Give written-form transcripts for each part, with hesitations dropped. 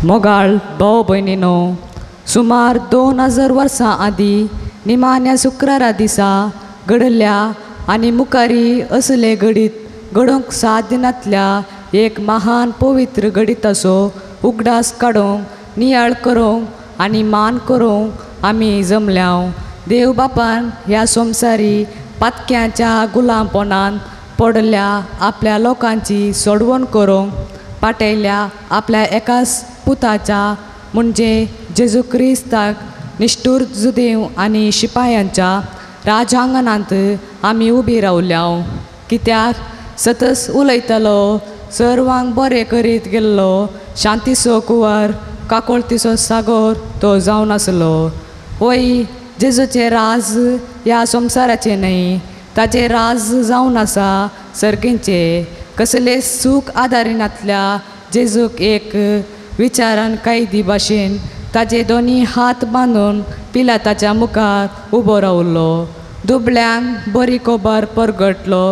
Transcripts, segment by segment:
मोगाळ भाव भयणीनो, सुमार 2000 वर्सां आदीं निमाण्या शुक्रारा दिसा घडल्या आनी मुखारी असले घडीत घडोवंक साध्य नातल्या एक महान पवित्र घडिताचो उगडास काडूंक, नियाळ करूंक आनी मान करूंक आमी जमल्याव. देव बापान ह्या संवसारी पातक्यांच्या गुलामपणान पडल्या आपल्या लोकांची सोडवण करूंक पाटयल्या आपल्या एकाच पुताच्या म्हणजे जेजू क्रिस्ताक निश्ठूर जुदेव आनी शिपायांच्या राजांगणांत आमी उबी रावल्याव. कित्याक सतस उलयतालो, सर्वांक बरें करीत गेल्लो, शांतीचो कुंवर, काकोळतीचो सागोर तो जावन आसलो. वय जेजूचें राज ह्या संवसाराचें न्हय, ताचें राज जावन आसा सर्गींचें. कसलें सूख आदारिनातल्या जेजूक एक विचारान कैदी भाशेन ताजे दोनी हात बांदून पिलाताच्या मुखार उबो रावलो. दुबळ्यांक बरी खबर परगटलो,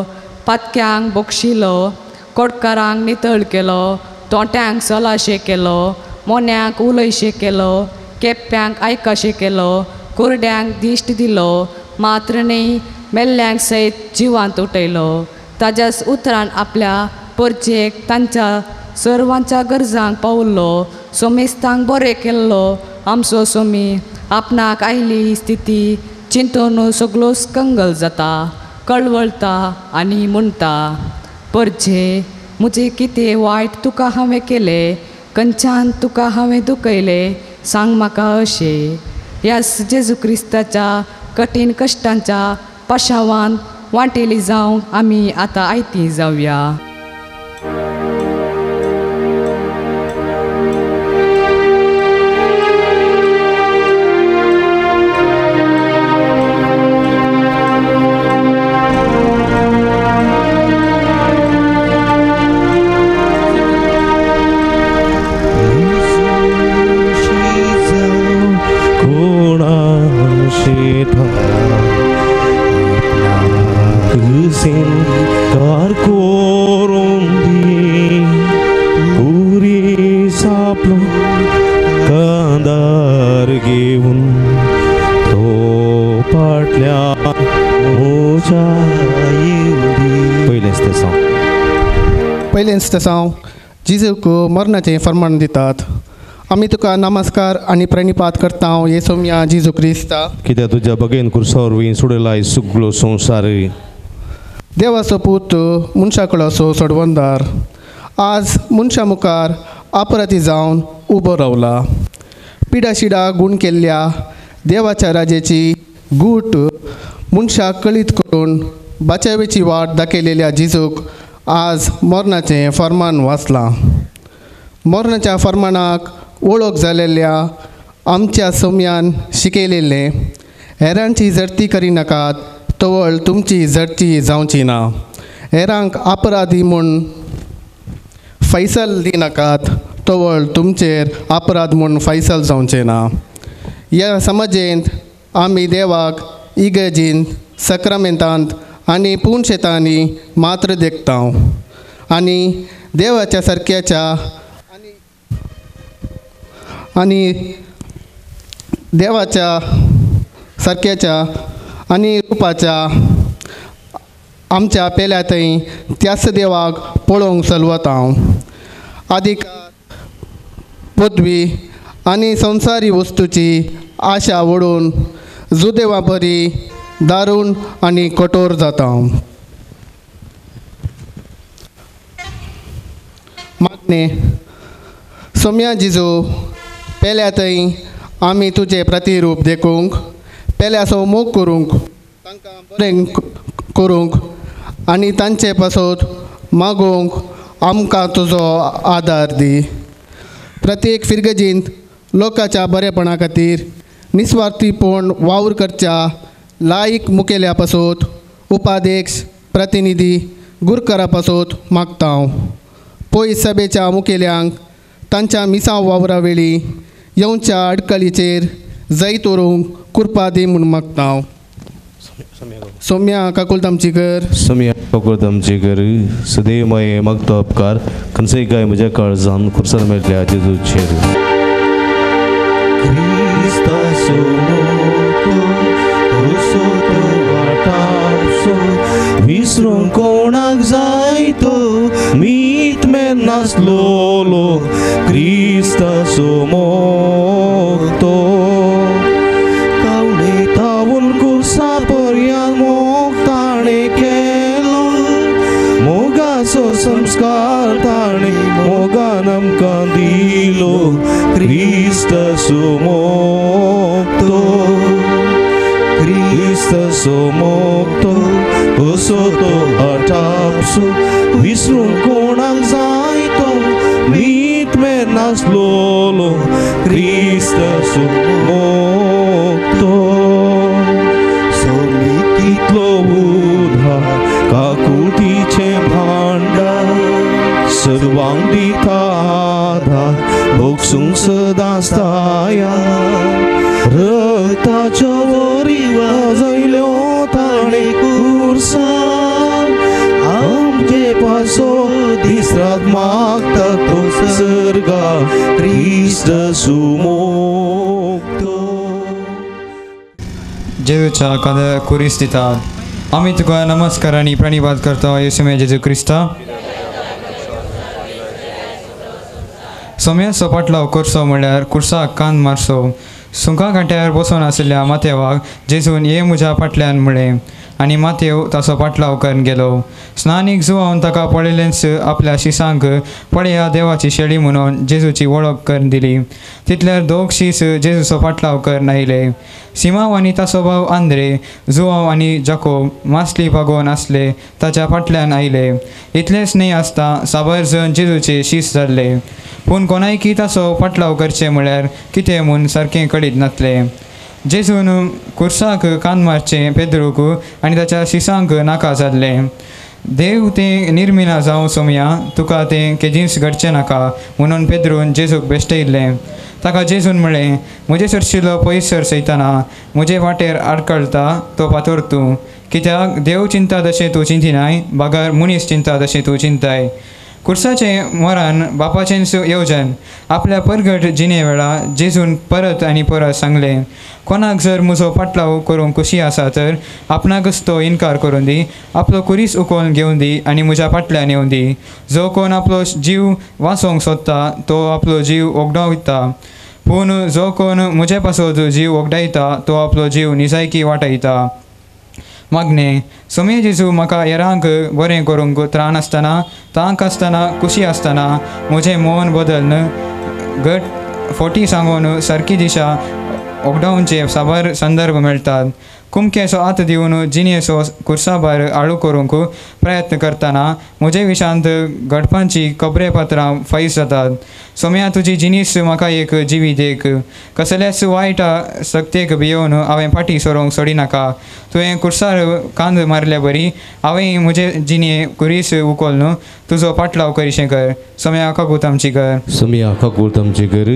पातक्यांक बक्षिलो, कोटकारांक नितळ केलो, तोंट्यांक सलाशे केलो, मोन्यांक उलयशे केलो, केप्प्यांक आयकाशे केलो, कुरड्यांक दिश्ट दिलो, मात्र न्ही मेल्ल्यांक सयत जिवांत उठयलो. ताज्याच उतरान आपल्या परचेक तांच्या सर्वांच्या गरजांक पावल्लो, सोमेस्तांक बरें केल्लो. आमचो सोमी आपणाक आयली स्थिती चिंतून सगळोच कंगल जाता, कळवळता आनी म्हणटा, परजे म्हजें कितें वायट तुका हांवें केलें, खंयच्यान तुका हांवें दुखयलें, सांग म्हाका अशें. ह्या जेजू क्रिस्ताच्या कठीण कश्टांच्या पाशावान वांटेली जावंक आमी आतां आयती जावया. पयलेंच तेसांव जेजूक मरणाचें फर्मान दितात. आमी तुका नमस्कार आनी प्रणिपात करता येसोमया जेजू क्रिस्ता, कित्याक तुज्या बगेन कुर्सा वरवीं सोडयला सगळो संवसार. देवाचो पूत मनशा कडलो सोडवणदार आज मनशा मुखार अपराधी जावन उबो रावला. पिडाशिडा गूण केल्ल्या देवाच्या राजेची गूट मनशाक कळीत करून बाचावेची वाट दाखयलेल्या जेजूक आज मरणाचें फर्मान वाचलां. मरणाच्या फर्मानाक वळख जालेल्या आमच्या सोम्यान शिकयलेलें, हेरांची जडती करिनाकात तवळ तुमची जडती जावची ना, हेरांक अपराधी म्हूण फैसल दिनाकात तवळ तुमचेर अपराध म्हूण फैसल जावचें ना. ह्या समाजेंत आमी देवाक इगर्जींत, सक्रामेंतांत आनी पुनशेतांनी मात्र देखता आनी देवाच्या सारक्याच्या आनी देवाच्या सारक्याच्या आनी रुपाच्या आमच्या पेल्या थंय त्याच देवाक पळोवंक चलवता हांव. अधिकार, पदवी आनी संवसारी वस्तूची आशा ओडून जुदेवा बरी दारूण आनी कठोर जाता. मागणें. सोम्या जिजू, पेल्या थंय आमी तुजें प्रतिरूप देखूंक, पेल्याचो मोग करूंक, तांकां बरें करूंक आनी तांचे पासत मागूंक आमकां तुजो आदार दी. प्रत्येक फिरगजींत लोकांच्या बरेपणा खातीर निस्वार्थीपण वावर करच्या लायक मुखेल्या पासत उपाध्यक्ष, प्रतिनिधी, गुरकारा पासत मागता हांव. पयस सभेच्या मुखेल्यांक तांच्या मिसांव वावरा वेळी येवच्या अडकळीचेर जैत व्हरूंक कुरपा दी म्हूण मागता हांव. सोम्या काकुळट आमची कर. सोम्या फकत आमची कर सदैव माये मागतो उपकार खंयचेय काय म्हज्या काळजान खुर्सार मेळटल्या जेजूचेर. क्रिस्ताचो मोग असो तो वाटावचो विसरूंक कोणाक जाय तो मीत मेळनासलोलो क्रिस्ताचो मोग तो कावणे तावून कुर्सा पर्यान मोग ताणें केलो मोगाचो संस्कार ताणें मोगान आमकां दिलो क्रिस्ताचो मोग तो क्रिस्ताचो मोग तो असो तो आटापसो विसरूंक कोणाक जाय तो मीत मेळनासलोलो क्रिस्ताचो मोग तो सोमितींतलो उदार काकुटीचें भांडार सर्वांक दिता आदार भोगसूंक सदांच तयार रक्ताच्यो वरी वाजयल्यो ताणें कुर्सार आमचे पासो दीस रात मागता तो सर्गा क्रिस्ताचो मोग तो. जेजूच्या कांद्या कुरीस दितात आमी तुका नमस्कार आनी प्रणिपात करता येसुमे जेजू क्रिस्ता. सोम्याचो पाटलाव करचो म्हळ्यार कुर्साक कान मारचो. सुंका कांट्यार बसून आशिल्ल्या मातेवाक जेजून ये म्हज्या फाटल्यान म्हळें आनी मातेव ताचो पाटलाव करून गेलो. स्नानीक जुवावन ताका पळयलेंच आपल्या शिसांक पळया देवाची शेळी म्हणून जेजूची वळख करून दिली. तितल्यार दोग शीस जेजूचो पाटलाव करून आयले. सिमाव आनी ताचो भाव आंद्रे, जुवाव आनी जाकोब मासली भागोवन आसले ताच्या फाटल्यान आयले. इतलेंच न्हय आसता साबार जण जेजूचे शीस जाल्ले. पूण कोणायकी ताचो पाटलाव करचें म्हळ्यार कितें म्हूण सारकें कळीत नासलें. जेजून कुर्साक कान मारचें पेद्रूक आनी ताच्या शिसांक नाका जाल्लें. देव तें निर्मिना जावं सोमया तुका तें केदींच घडचें नाका म्हणून पेद्रून जेजूक बेश्टयल्लें. ताका जेजून म्हळें म्हजे सरशिलो पयस सर सयतना म्हजे वाटेर आडकळटा तो पातोर तूं कित्याक देव चिंता तशें तूं चिंतिनाय बगर मनीस चिंता तशें तूं चिंताय. कुर्साचें मरण बापाचेंच येवजन. आपल्या परगट जिणे वेळा जेजून परत आनी परत सांगलें कोणाक जर म्हजो पाटलाव करूंक खुशी आसा तर आपणाकच तो इनकार करून दी, आपलो कुरीस उखलून घेवन दी आनी म्हज्या फाटल्यान येवन दी. जो कोण आपलो जीव वाचोवंक सोदता तो आपलो जीव ओगडायता, पूण जो कोण म्हजे पासत जीव ओगडायता तो आपलो जीव निजायकी वाटयता. मागणें. सोमे जेजू म्हाका हेरांक बरें करूंक त्राण आसतना, तांक आसतना, खुशी आसतना म्हजें मन बदल्न घट फोटी सांगून सारकी दिशा ओगडावचे साबार संदर्भ मेळटात. कुमकेचो हात दिवन जिणेचो कुर्साभार आळू करूंक प्रयत्न करतना म्हजे विशांत घडपांची खबरेपत्रां फायस जातात. सोम्या तुजी जिनीस म्हाका एक जिवी देख. कसल्याच वायट सक्तेक भियोवन हांवें फाटीं सरोंक सोडिनाका. तुवें कुर्सार कांद मारल्या बरी हांवें म्हजे जिणे कुरीस उखलून तुजो पाटलाव करिशें कर. सोम्या काकूत आमची कर. सोम्या काकूत आमची कर.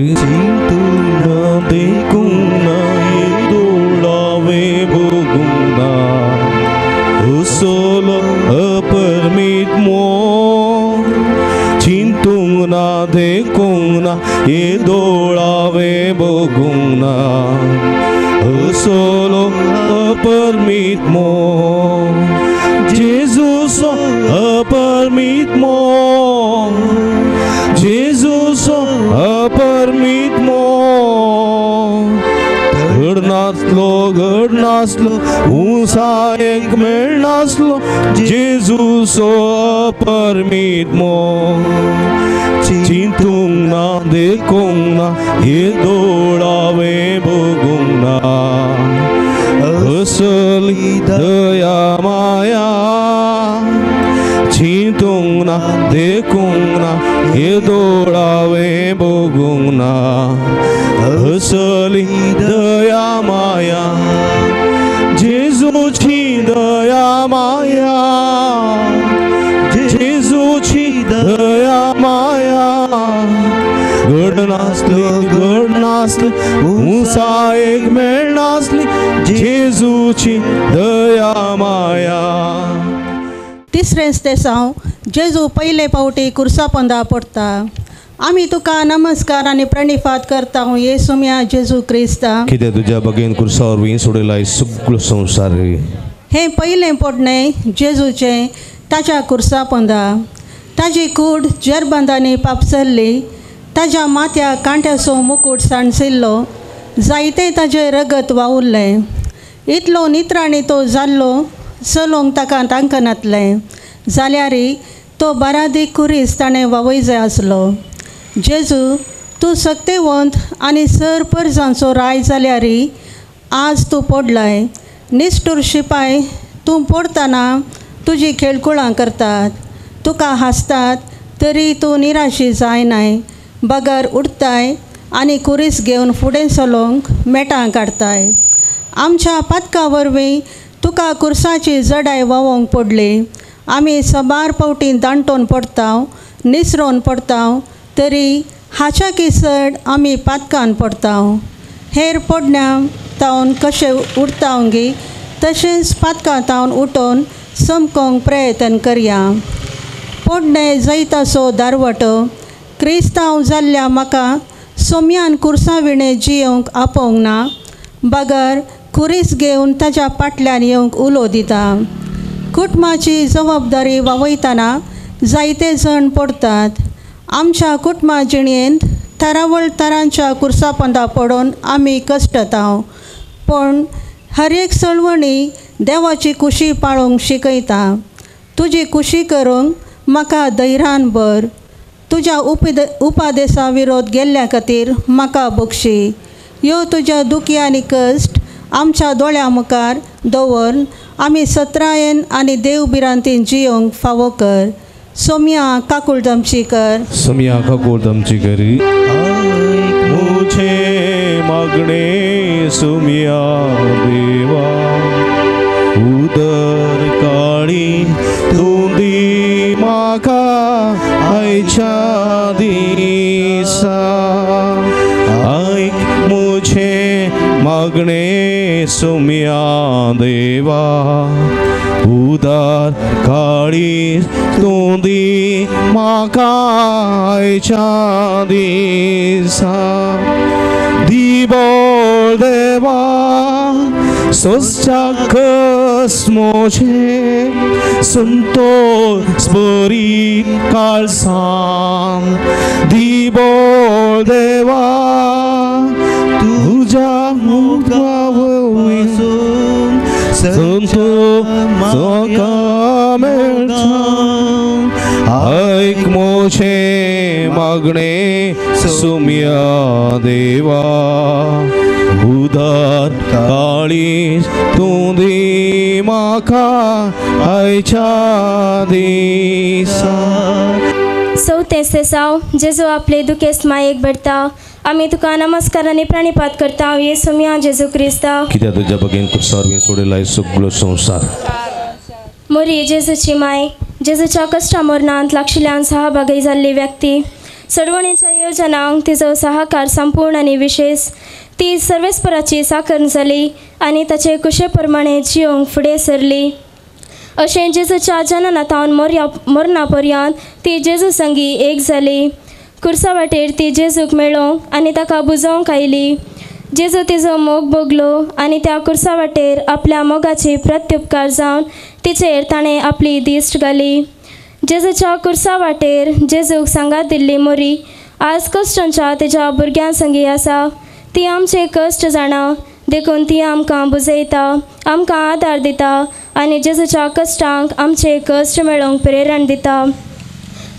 Solo अपरमीत मोग चिंतूंक ना देखूंक ना हे दोळावे बघूंक ना असलो अपरमीत मोग जेजूचो अपरमीत मोग जेजूचो अपरमीत मोग घडनासलो घडनासलो उंचायेक मेळनासलो जेजूचो अपरमीत मोग चिंतूंक ना देखूंक ना हे दोळावे बघूंक ना असली दया माया चिंतूंक ना देखूंक ना हे दोळावे बघूंक ना असली दया माया जेजूची दया माया जेजूची दया माया घडनासली घडनासली उंचायेक मेळनासली जेजूची दया माया. तिसरें स्तेसांव जेजू पयले पावटी कुर्सा पोंदा पडटा. आमी तुका नमस्कार आनी प्रणिपात करता येसुम्या जेजू क्रिस्ता. कितें तुज्या बगेन कुर्सा वरवीं सोडयला सगळो संवसार. हें पयलें पडणें जेजूचें ताच्या कुर्सा पोंदा. ताजी कूड जेरबंदांनी पापसल्ली. ताज्या माथ्याक कांट्याचो मुकूट सांडसिल्लो. जायतें ताजें रगत वावुरलें. इतलो नित्राणी तो जाल्लो चलोवंक ताका तांकनातलें. जाल्यारी तो बारादीक कुरीस ताणें वावय जाय आसलो. जेजू तूं सक्तेवंत आनी सर परजांचो राय जाल्यारी आज तूं पडलाय. निश्ठूर शिपाय तूं पडटना तुजी खेळकुळां करतात. तुका हांसतात तरी तूं निराशी जायनाय बगर उडताय आनी कुरीस घेवन फुडें चलोवंक मेटां काडताय. आमच्या पातका वरवीं तुका कुर्साची जडाय वावोंक पडली. आमी सबार पावटी दांटोवन पडता, निसरोन पडता, तरी हाच्याकी चड आमी पातकान पडता. हेर पडण्या तावन कशें उडतावंगी तशेंच पातकां तावन उठोवन चमकोंक प्रयत्न करया. पोडणे जैताचो दारवटो क्रिस्तांव जाल्ल्या म्हाका सोम्यान कुर्सा विणें जियोवंक आपोवंक ना बगर कुरीस घेवन ताच्या फाटल्यान येवंक उलो दिता. कुटुंबाची जबाबदारी वावयतना जायते जण पडटात. आमच्या कुटुंबा जिणेंत थरावळ तरांच्या कुर्सा पोंदा पडून आमी कश्टता. पूण हर एक सळवणी देवाची कुशी पाळोवंक शिकयता. तुजी कुशी करूंक म्हाका धैर्यान भर. तुज्या उपादेसा विरोध गेल्ल्या खातीर म्हाका बक्षी. ह्यो तुज्या दुखी आनी कश्ट आमच्या दोळ्या मुखार दवर. आमी सत्रायेन आनी देव भिरांतीन जियोवंक फावो कर. सोम्या काकूळ आमची कर. सोम्या काकूळ आमची करी. मुझे मागणे सोम्या देवा उदर काळी तूं दी म्हाका आयच्या दिसा. आयक मुझे मागणे सोम्या देवा उदार काळी तूं दी म्हाका आयच्या दिसा. दिबोळ देवा सोसच्या कसमोचे संतोष बरी काळसान. दिबोळ देवा तुझ्या मुखावयसून संतोष मेळटा. ऐक मोचे मागणे सुम्या देवा उदार काळी तूं दी म्हाका आयच्या दिसा. चवथें सेसांव जेजू आपले दुखेस्त मायेक भरता. आमी तुका नमस्कार आनी प्रणिपात करता येसुम्या जेजू क्रिस्ता. कित्याक तुज्या बगेन कुर्सार सोडयला सगळो संवसार. मोरी जेजूची माय जेजूच्या कश्टा मरणांत लागशिल्ल्यान सहभागी जाल्ली व्यक्ती. सडवणेच्या येवजनांक तिचो सहाकार संपूर्ण आनी विशेष. ती सर्वेस्पराची साकर जाली आनी ताचे कुशे प्रमाणे जियोवंक फुडें सरली. अशें जेजूच्या जनना तावन मरणा पर्यंत ती जेजू संगी एक जाली. कुर्सा वाटेर ती जेजूक मेळोवंक आनी ताका बुजोवंक आयली. जेजू तिजो मोग भोगलो आनी त्या कुर्सा वाटेर आपल्या मोगाची प्रत्युपकार जावन तिचेर ताणें आपली दिश्ट घाली. जेजूच्या कुर्सा वाटेर जेजूक सांगात दिल्ली मोरी आज कश्टांच्या तेज्या भुरग्यां संगी आसा. ती आमचे कश्ट जाणा देखून ती आमकां बुजयता, आमकां आदार दिता आनी जेजूच्या कश्टांक आमचे कश्ट मेळोवंक प्रेरण दिता.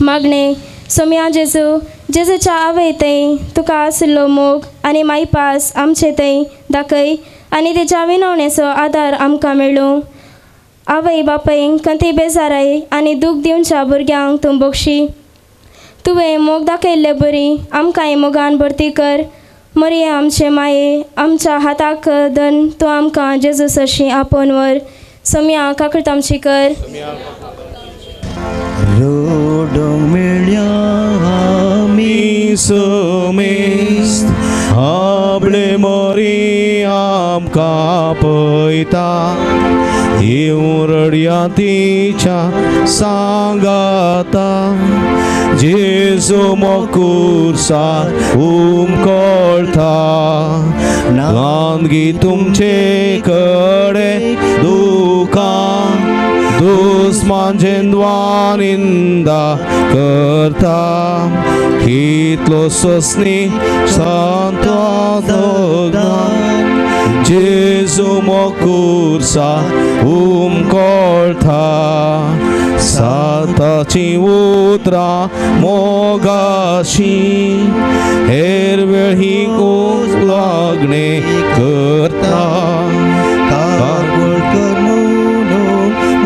मागणें सोम्या जेजू जेजूच्या आवय थंय तुका आशिल्लो मोग आनी मायपास आमचे थंय दाखय आनी तेज्या विनवणेचो आदार आमकां मेळूं. आवय बापायक कंती बेजाराय आनी दूख दिवच्या भुरग्यांक तूं बक्षी. तुवें मोग दाखयल्ले बरी आमकांय मोगान भरती कर. मरये आमचे माये आमच्या हाताक धन तूं आमकां जेजू सरशी आपोवन व्हर. सोम्या काकूट आमची कर. रोडोंक मेळ्या आमी समेस्त आपले मोरी आमकां पळयता. येवं रडया तिच्या सांगाता जेजू मोकुर्सार उमकळता नांदगी तुमचे कडे दुकां दुस्मान निंदा करता इतलो सोसनी सांत जेजू मोकुर्सार उमकळता साताची उतरां मोगाशी हेर वेळ ही लागणे करता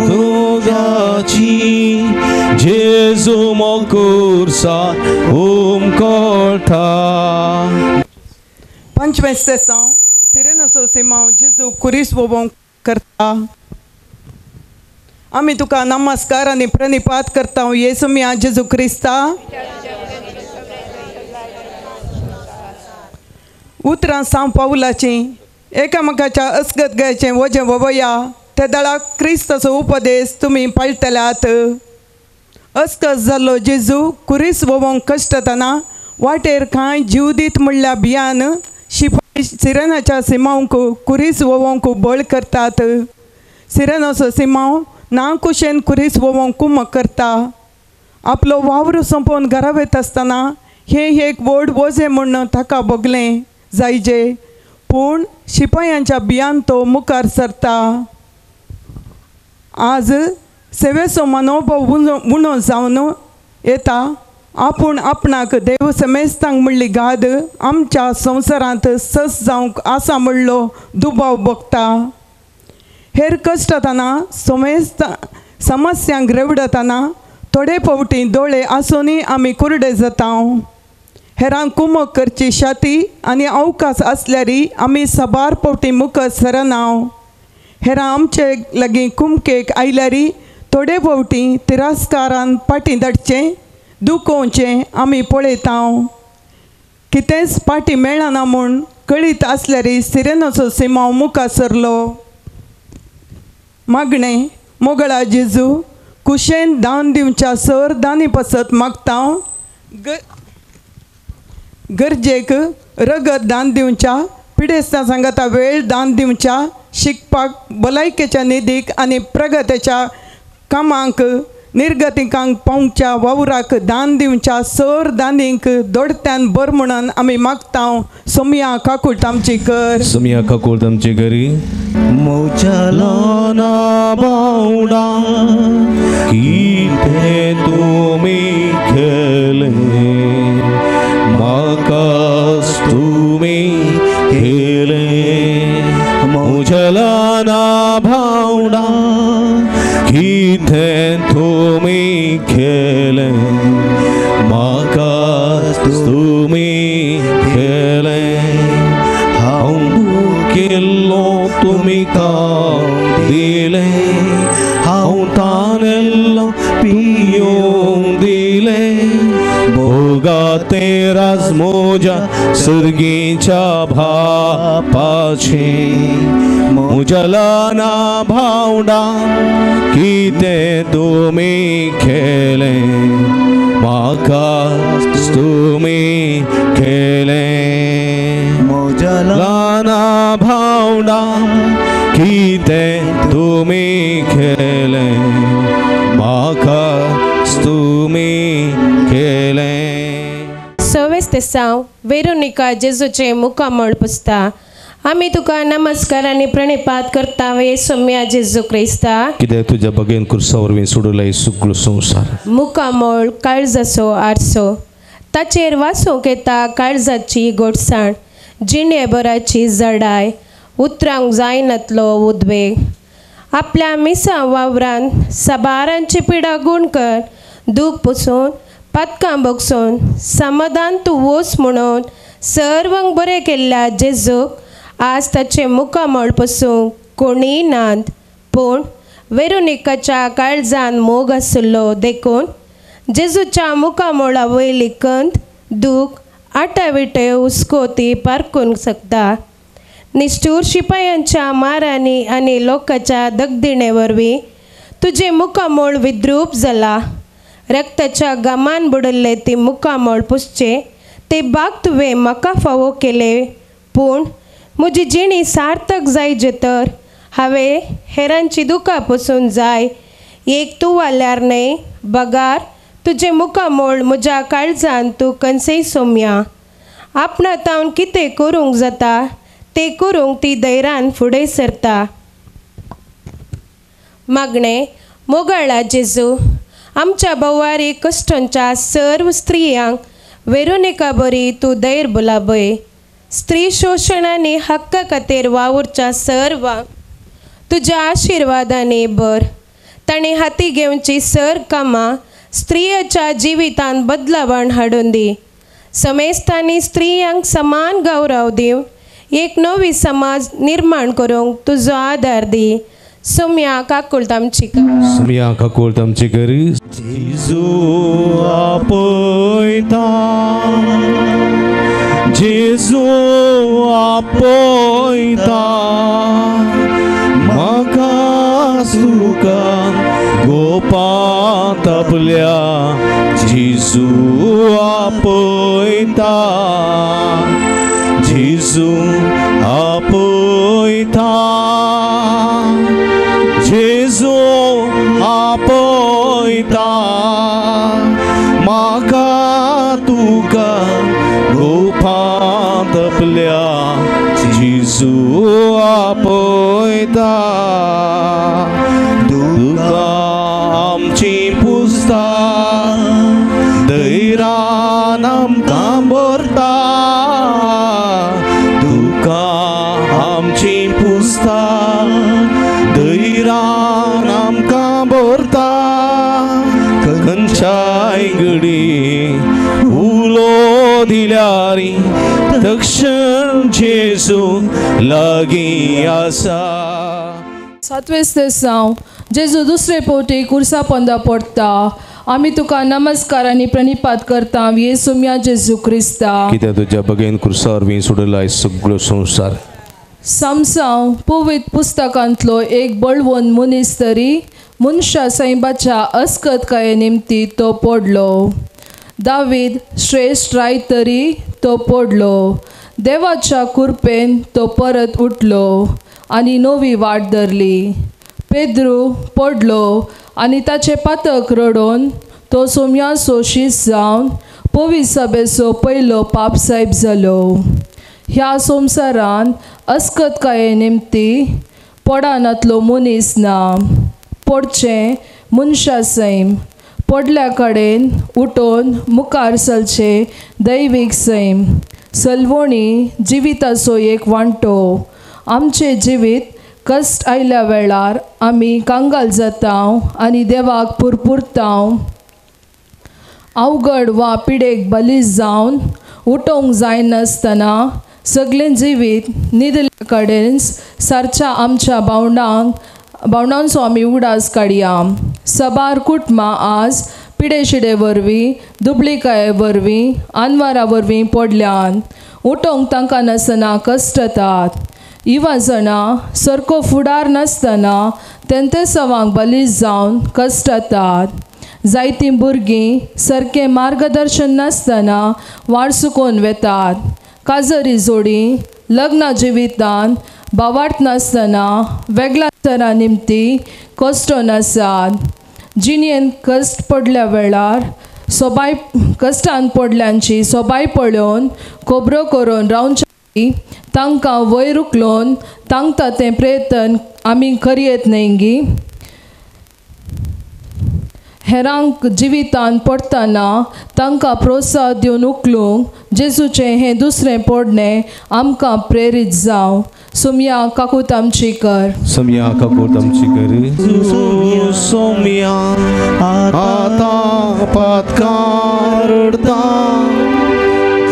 तुझाची जेजू मोकुर्सार उमकळता. पंचवें सेसांव सिरेनसो सिमांव जेजू कुरीस वोवोंक करता. आमी तुका नमस्कार आनी प्रणिपात करता येसू मिया जेजू क्रिस्ता. उतरां सांव पावलाचीं एकामेकाच्या असगत गायचें वजें ववया ते दळाक क्रिस्ताचो उपदेश तुमी पाळटल्यात. अस्कस जाल्लो जेजू कुरीस वोवोंक कश्टतना वाटेर कांय जीव दीत म्हणल्या भियान शिपाय सिरेनाच्या सिमांवक कुरीस वोवोंक बळ करतात. सिरेनाचो सिमांव ना कुशेन कुरीस वोवोंक कुमक करता. आपलो वावर सोंपोवन घरा वयता आसतना हें एक व्हड वजें म्हूण ताका भोगलें जायजे, पूण शिपायांच्या भियान तो मुखार सरता. आज सेवेचो मनोभाव उणो जावन येता. आपूण आपणाक देव समेस्तांक म्हणली गाद आमच्या संवसारांत सस जावंक आसा म्हणलो दुबाव भोगता. हेर कश्टतना समेस्त समस्यांक रेवडतना थोडे फावटी दोळे आसुनूय आमी कुरडे जाता. हेरांक कुमक करची शाती आनी अवकाश आसल्यारी आमी साबार फावटी मुखार सरना. हेरां आमचे लागीं कुमकेक आयल्यारी थोडे फावटी तिरस्कारान फाटीं धाडचें दुखोवचें आमी पळयता. कितेंच फाटीं मेळना म्हूण कळीत आसल्यारी सिरेनाचो सिमांव मुखार सरलो. मागणें मोगळा जेजू कुशेन दान दिवच्या सर दानी पसत मागता. गरजेक रगत दान दिवच्या पिडेस्तां सांगाता वेळ दान दिवच्या शिकपाक भलायकेच्या निधीक आनी प्रगतीच्या कामांक निर्गतिकांक पावच्या वावराक दान दिवच्या सर दानींक दोडत्यान बर म्हणून आमी मागता. सोमया काकूट आमची कर. सोमया काकूट आमची करी. मोचलाना बावडा कितें तुमी केलें म्हाकाच तुमी केलें. मोचलाना भावडा कितें तुमी केलें म्हाकाच तुमी केलें. हांव केल्लो तुमी खावंक दिलें हांव तानेल्लो पियोंक दिलें. भोगाते राज म्हज्या सर्गीच्या भापाचें म्हज्या भावडा कितें तुमी केलें म्हाका तुमी केलें. म्हज्या भावडा कितें तुमी केलें म्हाका तुमी केलें. सवेस तेसांव वेरोनिका जेजूचें मुखामळ पुसता. आमी तुका नमस्कार आनी प्रणिपात करता वे सोम्या जेजू क्रिस्ता. कित्याक तुज्या बगेन कुर्सा वरवीं सोडूंक सगळो संवसार. मुखामळ काळजाचो आरसो ताचेर वाचूंक येता काळजाची गोडसाण जिणेभराची जडाय उतरांक जायनातलो उद्वेग. आपल्या मिसां वावरान साबारांची पिडा गुण कर दूख पुसून पातकां बगसून समाधान तूं वोस म्हणून सर्वांक बरें केल्ल्या जेजूक आज ताचें मुखामळ पसूंक कोणीय नात. पूण वेरोनिकाच्या काळजान मोग आशिल्लो देखून जेजूच्या मुखामळा वयली कंत दूख आटाविटे हुस्को ती पारकूंक शकता. निश्ठूर शिपायांच्या मारांनी आनी लोकांच्या दगदिणे वरवीं तुजें मुखामळ विद्रूप जाला. रक्ताच्या घामान बुडल्ले ती मुखामळ पुसचें ते बाग तुवें म्हाका फावो केले. पूण म्हजी जिणी सार्थक जायचे तर हांवें हेरांची दुकां पुसून जाय. एक तूं वाल्यार न्हय बगार तुजें मुखामळ म्हज्या काळजान तूं कनसय सोम्या. आपणा तावन कितें करूंक जाता तें करूंक ती धैर्यान फुडें सरता. मागणें. मोगाळा जेजू, आमच्या भोवारी कश्टांच्या सर्व स्त्रियांक वेरोनिका बरी तूं धैर्य बुलाबय. स्त्री शोशण आनी हक्का खातीर वावुरच्या सर्वांक तुज्या आशिर्वादांनी भर. तांणी हाती घेवची सर कामां स्त्रियाच्या जिवितांत बदलावण हाडून दी. समेस्तांनी स्त्रियांक समान गौरव दिवन एक नवी समाज निर्माण करूंक तुजो आदार दी. सोम्या काकुळट आमची कर. सोम्या काकुळट आमची कर. जेजू आपयता, जेजू आपयता, म्हाका सुखा गोपांत आपल्या. जेजू आपयता, जेजू आपयता, जेजू आपयता, म्हाका तुका गोपांत आपल्या. जेजू आपयता, दुकां आमची पुसता, धैर्यान आमकां भरता. दुकां आमची पुसता, धैर्यान आमकां भरता. खंयच्याय घडी उलो दिल्यार तक्षण जेजू लागीं आसा. सातवें तेसांव. जेजू दुसरे फावटी कुर्सा पोंदा पडटा. आमी तुका नमस्कार आनी प्रणिपात करता येसुम्या जेजू क्रिस्ता. कित्याक तुज्या बगेन कुर्सा वरवीं सोडलाय सगळो संवसार. समसांव पवित्र पुस्तकांतलो एक बळवंत मनीस तरी मनशा सैबाच्या अस्कतकाये निमती तो पडलो. दावीद श्रेश्ठ राय तरी तो पडलो. देवाच्या कुरपेन तो परत उठलो आनी नवी वाट धरली. पेद्रू पडलो आनी ताचें पातक रडोवन तो सोम्याचो शीस जावन पवित्र सभेचो पयलो पापसायब जालो. ह्या संवसारांत अस्कतकाये निमती पडानातलो मनीस ना. पडचें मनशा सैम, पडल्या कडेन उठोवन मुखार चलचें दैवीक सैम. सलवणी जिविताचो एक वांटो. आमचें जिवीत कश्ट आयल्या वेळार आमी कांगाल जाता आनी देवाक पुरपुरता. अवघड वा पिडेक बलीस जावन उठोवंक जायनासतना सगळें जिवीत न्हिदल्या कडेन सारच्या आमच्या भावंडांचो आमी उगडास काडया. सबार कुटुंबां आज पिडेशिडे वरवीं, दुबळीकाये वरवीं, आनवारा वरवीं पडल्यान. उठोवंक तांकां नासतना कश्टतात. युवा जाणां सारको फुडार नासतना तेंतेसांवांक बलीस जावन कश्टतात. जायतीं भुरगीं सारकें मार्गदर्शन नासतना वाट चुकोवन वेतात. काजरी जोडी लग्ना जिवितांत भावार्थ नासतना वेगळ्या तरा निमती कश्टोन आसात. जिणेंत कश्ट पडल्या वेळार सोबाय कश्टान पडल्यांची सोबाय पळोवन खबरो करून रावच्या तांकां वयर उखलून तांकां तें प्रयत्न आमी करयेत न्हय गी. हेरांक जिवितांत पडटना तांकां प्रोत्साह दिवन उखलूंक जेजूचें हें दुसरें पडणें आमकां प्रेरीत जावं. सोम्या काकूत आमची कर. सोम्या काकूत आमची कर. सोम्या आतां पातकां रडता,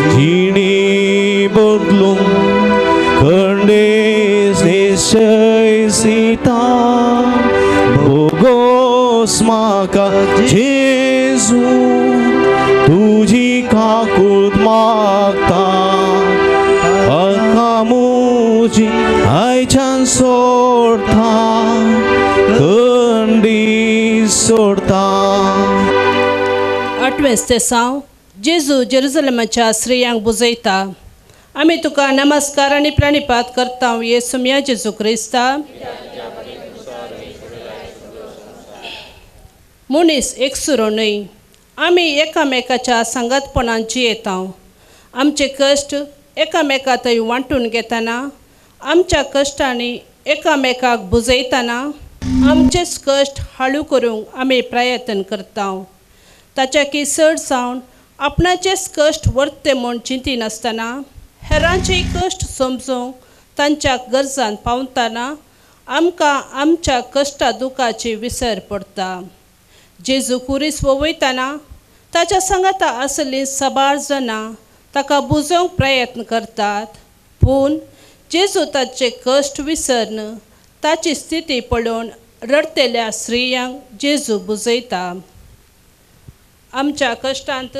जिणी बदलूंक खंडेस निश्चय सीता. भोगोस म्हाका जेजू तुजी काकूत मागता, म्हाका म्हजी आठवेंच तेसांव जेजू जेरुजलेमाच्या स्त्रियांक बुजयता. आमी तुका नमस्कार आनी प्रणिपात करता येसुम्या जेजू क्रिस्ता. मनीस एकसुरो न्हय, आमी एकामेकाच्या सांगातपणान जियेता. आमचे कश्ट एकामेका थंय वांटून घेतना, आमच्या कश्टांनी एकामेकाक बुजयतना आमचेच कश्ट हाळू करूंक आमी प्रयत्न करता. ताच्याकी चड जावन आपणाचेच कश्ट वर्ते म्हूण चिंतिनासतना हेरांचेय कश्ट समजूंक तांच्या गरजान पावतना आमकां आमच्या कश्टा दुखाची विसर पडटा. जेजू कुरीस वयतना ताच्या सांगाता आसली साबार जाणां ताका बुजोवंक प्रयत्न करतात, पूण जेजू ताचे कश्ट विसरून ताची स्थिती पळोवन रडटेल्या स्त्रियांक जेजू बुजयता. आमच्या कश्टांत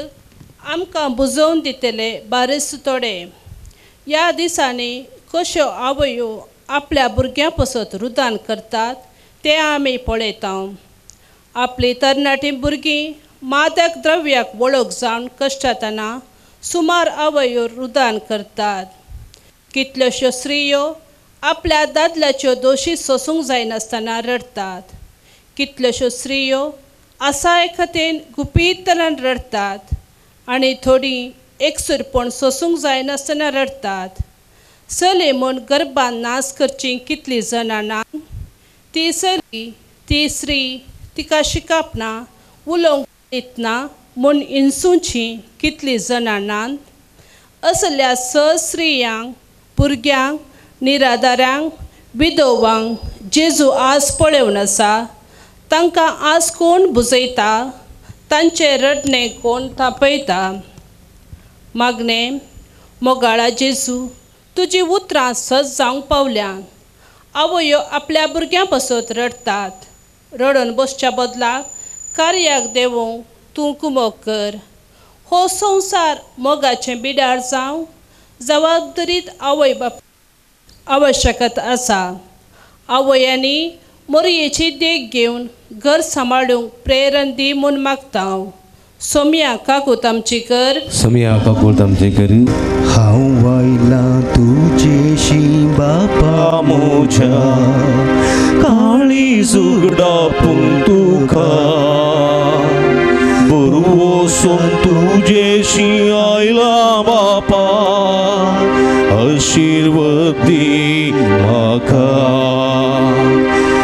आमकां बुजोवन दितले बारीस थोडे. ह्या दिसांनी कश्यो आवयो आपल्या भुरग्यां पसत रुदान करतात तें आमी पळयता. आपली तरणाटी भुरगीं मादक द्रव्याक वळख जावन कश्टातना सुमार आवयो रुदान करतात. कितल्योश्यो स्त्रियो आपल्या दादल्याच्यो दोशी सोसूंक जायनासतना रडटात. कितल्योश्यो स्त्रियो असहायकतेन गुपीतल्यान रडटात आनी थोडीं एकसुरपण सोसूंक जायनासतना रडटात. चली म्हूण गर्भान नाश करची कितलीं जाणां ना. ती चली, ती स्त्री, तिका शिकप ना, उलोवंक येतना म्हूण इन्सूची कितलीं जाणां नात. असल्या स स्त्रियांक, भुरग्यांक, निराधारांक, विधवांक जेजू आज पळोवन आसा. तांकां आज कोण बुजयता? तांचें रडणें कोण थापयता? मागणें. मोगाळा जेजू, तुजी उतरां सज जावंक पावल्यात. आवयो आपल्या भुरग्यां पसत रडटात. रडून बसच्या बदलाक कार्याक देवूंक तूं कुमोक कर. हो संवसार मोगाचें बिडार जावं जबाबदारीत आवय बाप आवश्यकत आसा. आवयांनी मोरयेची देख घेवन घर सांबाळूंक प्रेरण दी म्हूण मागता हांव. सोम्या काकूत आमची कर. सोम्या काकूत आमची कर. हांव आयलां तुजेशी बापा म्हज्या, काळीज उगडापूंक तुका, बरवसून तुजेशी आयलां बापा, आशिर्वाद दी म्हाका.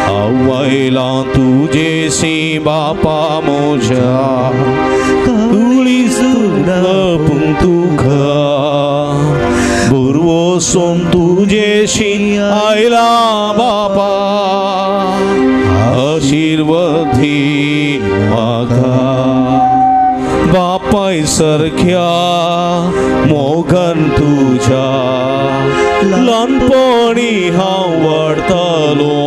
हांव आयलां तुजेशी बापा म्हज्या, काळीज उगडापूंक तुका, बरवसून तुजेशी आयलां बापा, आशिर्वाद दी म्हाका. बापाय सारख्या मोगान तुज्या ल्हानपणी हांव वाडतालो,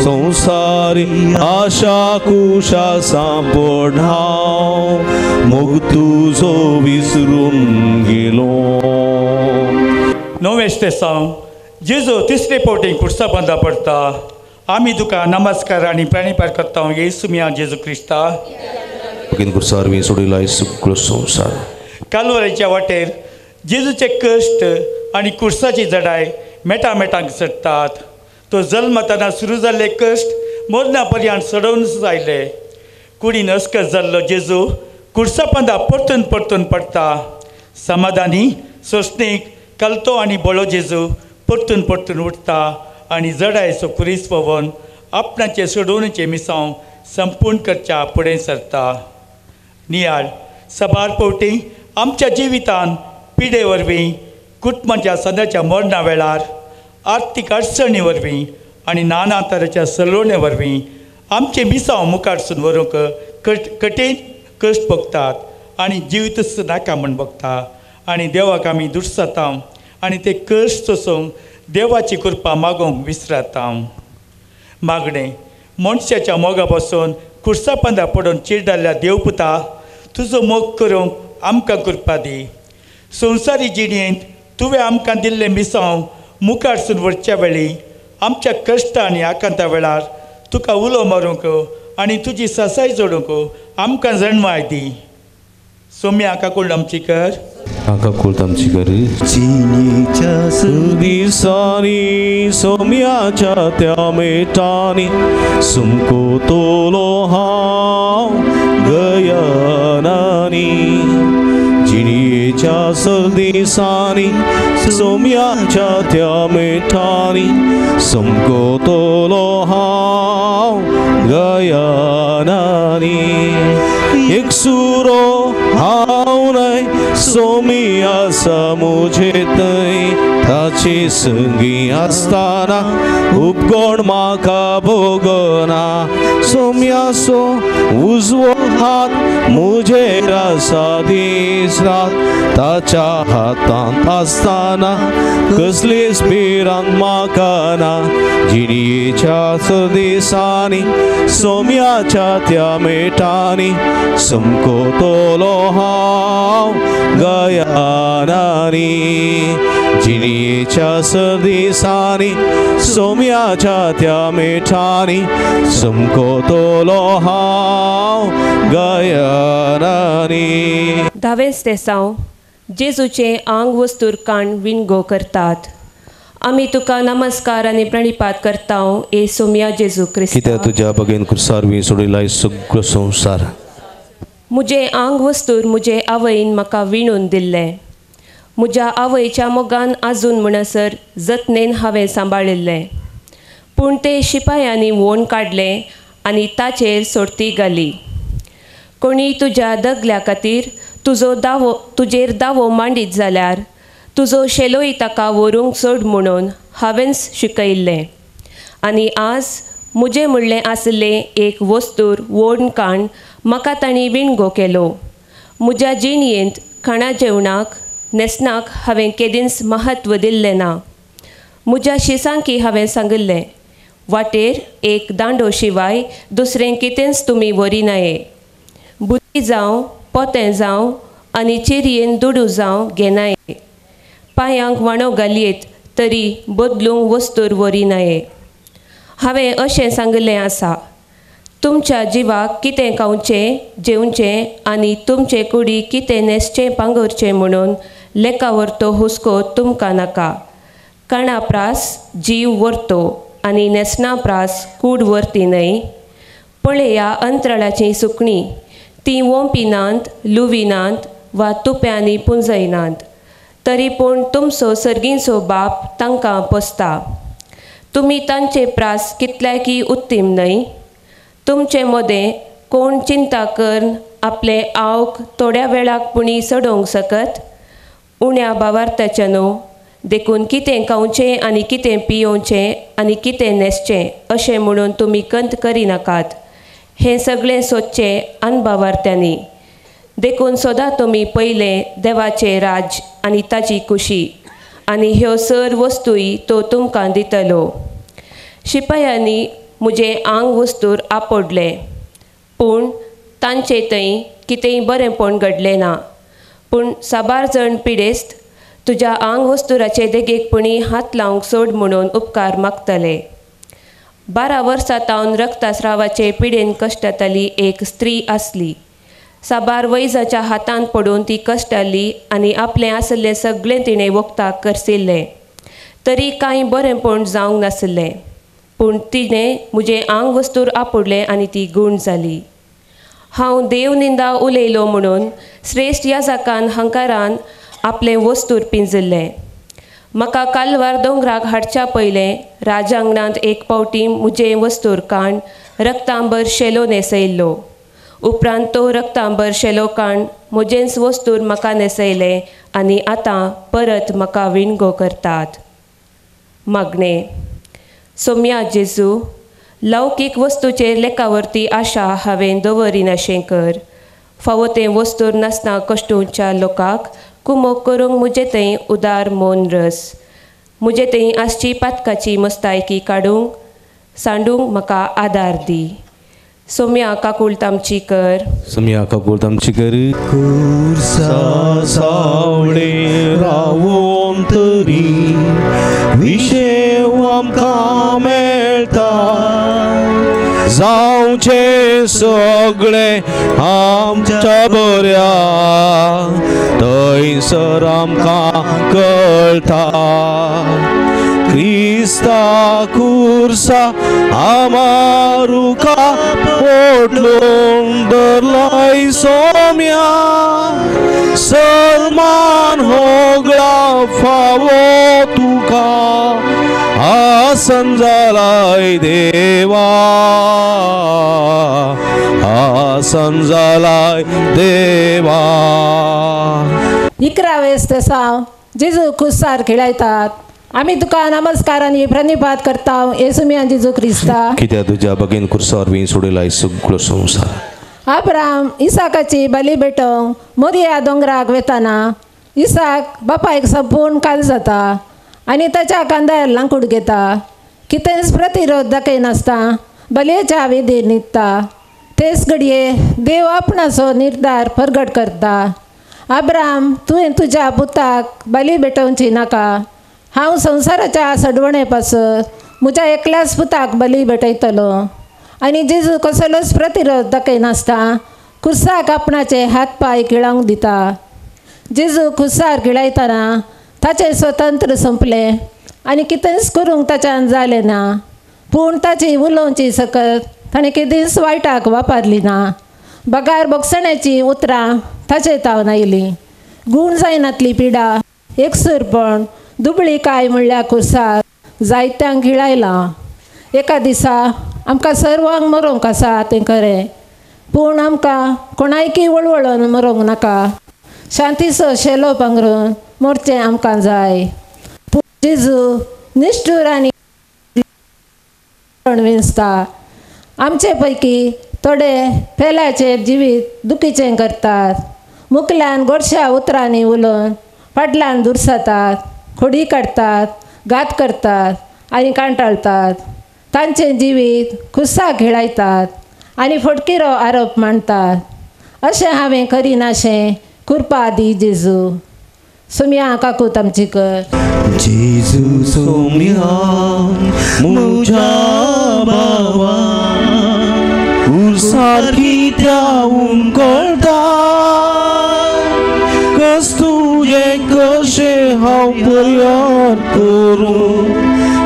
संवसारी आशा कुशा सांपड हांव मोग तुजो विसरून गेलो. णवें तेसांव जेजू तिसरे फावटी कुर्सा बांदा पडटा. आमी तुका नमस्कार आनी प्रणिपात करता येसुम्या जेजू क्रिस्ता. सोडिला सगळो संवसार. कालवरीच्या वाटेर जेजूचे कश्ट आनी कुर्साची जडाय मेटा मेटांक चडटात. तो जल्मतना सुरू जाल्ले कश्ट मरणा पर्यंत चडोवनच आयले. कुडीन अस्कत जाल्लो जेजू कुर्सा पंदा परतून परतून पडटा. समाधानी, सोंसणीक, कलतो आनी बळो जेजू परतून परतून उठता आनी जडायचो कुरीस पळोवन आपणाचे सोडोवणेचें मिसांव संपूर्ण करच्या फुडें सरता. नियाळ. साबार फावटी आमच्या जिवितान पिडे वरवीं, कुटुंबाच्या सदाच्या मरणा वेळार, आर्थीक अडचणी वरवीं आनी नाना तरेच्या सलोवणे वरवीं आमचे मिसांव मुखारसून व्हरूंक कठीण कश्ट भोगतात आनी जिवीतच नाका म्हूण भोगता आनी देवाक आमी दुडसाता आनी ते कश्ट सोसूंक देवाची कृपा मागोवंक विसरता. मागणें. मनशाच्या मोगा पासून कुर्सा पंदा पडून चिरडाल्ल्या देवपुता, तुजो मोग करूंक आमकां कृपा दी. संवसारी जिणेंत तुवें आमकां दिल्लें मिसांव मुखारसून व्हरच्या वेळी आमच्या कश्ट आनी आकांता वेळार तुका उलो मारूंक आनी तुजी सासाय जोडूंक आमकां जणवाय दी. सोम्या काकूळ आमची कर. काकूळ आमची कर. जिणेच्या दिसांनी सोम्याच्या त्या मेटांनी सुमको तोलो हांव गयनानी. जिणेच्या दिसांनी सोम्याच्या त्या मेटांनी सुमको तोलो हांव गयनानी. एक सुरो हांव न्हय सोमी आसा मुझे थंय ताचे संगी आसतना उपगण म्हाका भोगना. सोम्याचो उजवो हात मुजेर आसा दीस रात ताच्या हातांत आसतना कसलीच भिरांत म्हाका ना. जिणेच्या दिसांनी सोम्याच्या त्या मेटांनी समको तोलो हांव गयानानी. जिणेच्या दिसांनी सोम्याच्या त्या मेटांनी समको तोलो हांव गयानानी. धावेंच तेसांव जेजूचें आंग वस्तूर काण विणगो करतात. आमी तुका नमस्कार आनी प्रणिपात करता ए सोम्या जेजू क्रिस्ता. कित्याक तुज्या बगेन कुर्सार वी सोडिलाय सगळो संवसार. मुजें आंग वस्तूर मुजे आवयन म्हाका विणून दिल्लें. म्हज्या आवयच्या मोगान आजून म्हणसर जतनेन हांवें सांबाळिल्लें. पूण ते शिपायांनी वोण काडलें आनी ताचेर सोडती घाली. कोणी तुज्या दगल्या खातीर तुजो दावो तुजेर दावो मांडीत जाल्यार तुजो शेलोय ताका व्हरूंक सोड म्हणून हांवेंच शिकयल्लें. आनी आज मुजें म्हणलें आसलें एक वस्तूर वोण काण म्हाका तांणी विणगो केलो. म्हज्या जिणयेंत खाणा जेवणाक न्हेसणाक हांवें केदींच म्हत्व दिल्लें ना. म्हज्या शिसांकी हांवें सांगिल्लें वाटेर एक दांडो शिवाय दुसरें कितेंच तुमी व्हरिनाये. बुद्दी जावं पोतें जावं आनी चिरयेन दुडू जावं घेनाये. पांयांक वाणो घालयेत तरी बदलूंक वस्तूर व्हरिनाये. हांवें अशें सांगिल्लें आसा तुमच्या जिवाक कितें खावचें जेवचें आनी तुमचे कुडी कितें न्हेसचें पांगुरचें म्हणून लेखा व्हरतो हुस्को तुमकां नाका. काणा प्रास जीव व्हरतो आनी न्हेसणा प्रास कूड व्हरती न्हय. पळया अंतराळाचीं सुकणीं तीं वोंपिनात लुविनात वा तुप्यांनी पुंजयनात तरी पूण तुमचो सर्गींचो बाप तांकां पोसता. तुमी तांचे प्रास कितल्याकी उत्तीम न्हय. तुमचे मदें कोण चिंता करून आपलें आवक थोड्या वेळाक पुणी चडोवंक सकत? उण्या भावार्थाचें न्हू. देखून कितें खावचें आनी कितें पियोवचें आनी कितें न्हेसचें अशें म्हणून तुमी कंत करिनाकात. हें सगळें सोदचें अनभावार्थ्यांनी. देखून सदां तुमी पयलें देवाचें राज्य आनी ताची खुशी आनी ह्यो सर वस्तूय तो तुमकां दितलो. शिपायांनी मुजें आंग वस्तूर आपडलें पूण तांचे थंय कितेंय बरेंपण घडलें ना. पूण साबार जण पिडेस्त तुज्या आंग वस्तुराचे देगेक पुणी हात लावंक सोड म्हणून उपकार मागतले. 12 वर्सां तावन रक्तस्रावाचे पिडेन कश्टताली एक स्त्री आसली. साबार वैजाच्या हातांत पडून ती कश्टाली आनी आपलें आसलें सगळें तिणें वखदाक करसिल्लें तरी कांय बरेंपण जावंक नासलें. पूण तिणें म्हजें आंग वस्तूर आपुडलें आनी ती गूण जाली. हांव देव निंदा उलयलो म्हणून श्रेश्ठ याजकान हंकारान आपलें वस्तूर पिंजिल्लें. म्हाका कालवार दोंगराक हाडच्या पयलें राजांगणांत एक पावटी म्हजें वस्तूर काण रक्तांबर शेलो न्हेसयल्लो. उपरांत तो रक्तांबर शेलो काण म्हजेंच वस्तूर म्हाका न्हेसयलें आनी आतां परत म्हाका विणगो करतात. मागणें. सोम्या जेजू, लौकीक वस्तूचेर लेखावरती आशा हांवें दवरिनाशें कर. फावो तें वस्तूर नासतना कश्टोवच्या लोकांक कुमोक करूंक म्हजे थंय उदार मोन रस. म्हजे थंय आसची पातकाची मस्तायकी काडूंक सांडूंक म्हाका आदार दी. सोम्या काकूळ आमची कर. सोम्या काकूळ आमची कर. कुर्सा सावळे रावोन तरी विशेव आमकां मेळटा. जावं जावचें सगळें आमच्या बऱ्या थंयसर आमकां कळटा क्रिस्ता खुर्सा आमारुका पोटलून धरलाय सोम्या सलमान होगळा फावो तुका आसन जालाय देवा आसन जालाय देवा. 11 वेस तेसांव जेजू खुर्सार खेळायतात. आमी तुका नमस्कार आनी प्रणिपात करता येसुमिया जेजू क्रिस्ता. कित्याक तुज्या बगेन खुर्सार वीं सोडयलाय सगळो संवसार. अब्राम इसाकाची बली भेटोवंक मोरिया दोंगराक वेताना इसाक बापायक संपूर्ण काल जाता आनी ताच्या कांद्यार लांकूड घेता. कितेंच प्रतिरोध दाखयनासता बलयेच्या विधीर न्हिदता. तेच घडये देव आपणाचो निर्धार परगट करता. अब्राम तुवें तुज्या पुताक बली भेटोवची नाका. हांव संवसाराच्या सडवणे पासत म्हज्या एकल्याच पुताक बली भेटयतलो. आनी जेजू कसलोच प्रतिरोध दाखयनासता खुर्साक आपणाचे हात पांय खिळावंक दिता. जेजू खुर्सार खिळायतना ताचें स्वतंत्र सोंपलें आनी कितेंच करूंक ताच्यान जालें ना. पूण ताची उलोवची सकत ताणें केदींच वायटाक वापरली ना. बगार भोगसण्याचीं उतरां ताचे तावन आयलीं. गूण जायनातली पिडा एकसूरपण दुबळी काय म्हणल्यार खुर्सार जायत्यांक खिळायलां. एका दिसा आमकां सर्वांक मरोंक आसा तें खरें, पूण आमकां कोणायकी वळवळून मरोंक नाका. शांतीचो शेलो पांगरून मोरचें आमकां जाय. पूण जेजू निश्ठूर आनी विंचता. आमचे पैकी थोडे पेल्याचें जिवीत दुखीचें करतात. मुकल्यान गोडश्या उतरांनी उलोवन फाटल्यान दुरसातात, खोडी काडटात, घात करतात आनी कांटाळटात. तांचें जिवीत खुर्साक खेळायतात आनी फटकिरो आरोप मांडटात. अशें हांवें करिनाशें कृपा दी जेजू. सोम्या काकूत आमची कर. जेजू सोम्या म्हज्या बाबा खुर्सार कित्याक कळटा कस तुजें कशें हांव पर्यार करूं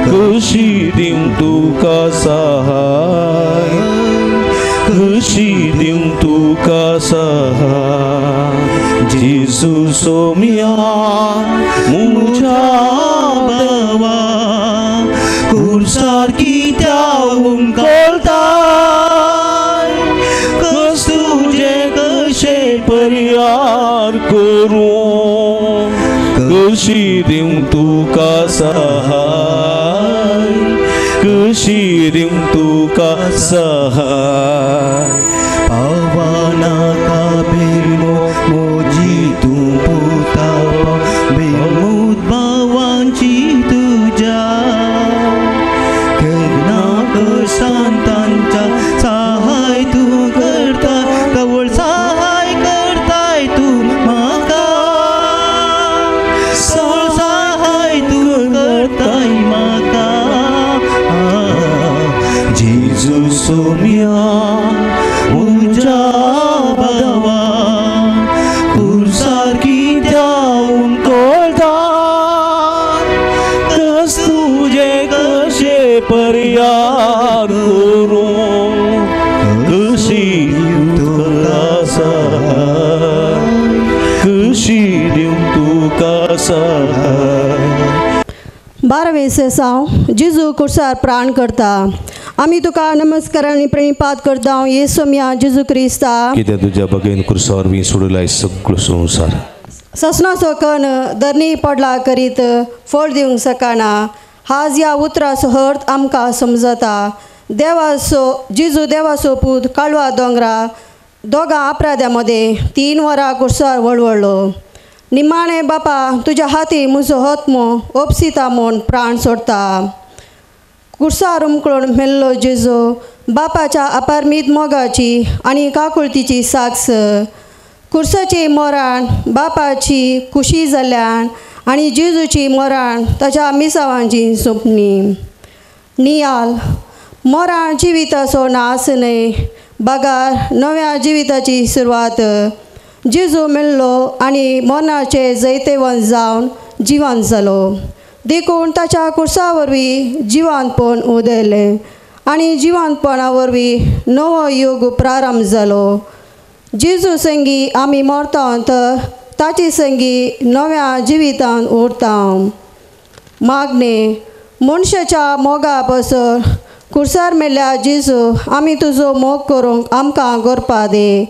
कशी दिवं तुका सहाय कशी दिवं तुका सहाय. जेजू सोम्या म्हज्या बाबा खुर्सार कित्याक कळटा कस तुजें कशें पर्यार करूं कशी दिवं तुका सहाय कशी दिवं तुका सहाय. पावनाका बेरमो मोजी तूं पुता बेरमूत भावांची तुज्या केन्ना कशान तांच्या सहाय तूं करता कवळ सहाय करताय तूं म्हाका सवळ सहाय तूं करताय म्हाका. जेजू सोम्या म्हज्या बाबा खुर्सार कित्याक कळटा कस तुजें कशें पर्यार करूं कशी दिवं तुका सहाय कशी दिवं तुका सहाय. 12वें सेसांव जेजू खुर्सार प्राण करता. आमी तुका नमस्कार आनी प्रणिपात करता येसुमिया जेजू क्रिस्ता. कित्याक तुज्या बगेन खुर्सार वीं सोडयलाय सगळो संवसार. ससनाचो कण धरणी पडला करीत फळ दिवंक शकना. आज ह्या उतराचो अर्थ आमकां समजता. देवाचो जेजू देवाचो पूत काळवा दोंगरा दोगां अपराध्या मदें 3 वरां खुर्सार वळवळ्ळो. निमाणें बापा तुज्या हाती म्हजो आत्मो ओपसिता म्हूण प्राण सोडता. खुर्सार उमकळून मेल्लो जेजू बापाच्या अपारमीत मोगाची आनी काकुळतीची साक्ष. खुर्साची मरण बापाची खुशी जाल्ल्यान आनी जेजूची मरण ताच्या मिसावांची सोंपणी. नियाल मरां जिविताचो नास न्हय बगार नव्या जिविताची सुरवात. जेजू मेल्लो आनी मरणाचे जैतेवंत जावन जिवंत जालो देखून ताच्या कुर्सा वरवीं जिवंतपण उदयलें आनी जिवंतपणा वरवीं नवो यूग प्रारंभ जालो. जेजू संगी आमी मरता तर ताचे संगी नव्या जिवितान उरता. मागणें मनशाच्या मोगा पासून कुर्सार मेल्ल्या जेजू आमी तुजो मोग करूंक आमकां करपा दी.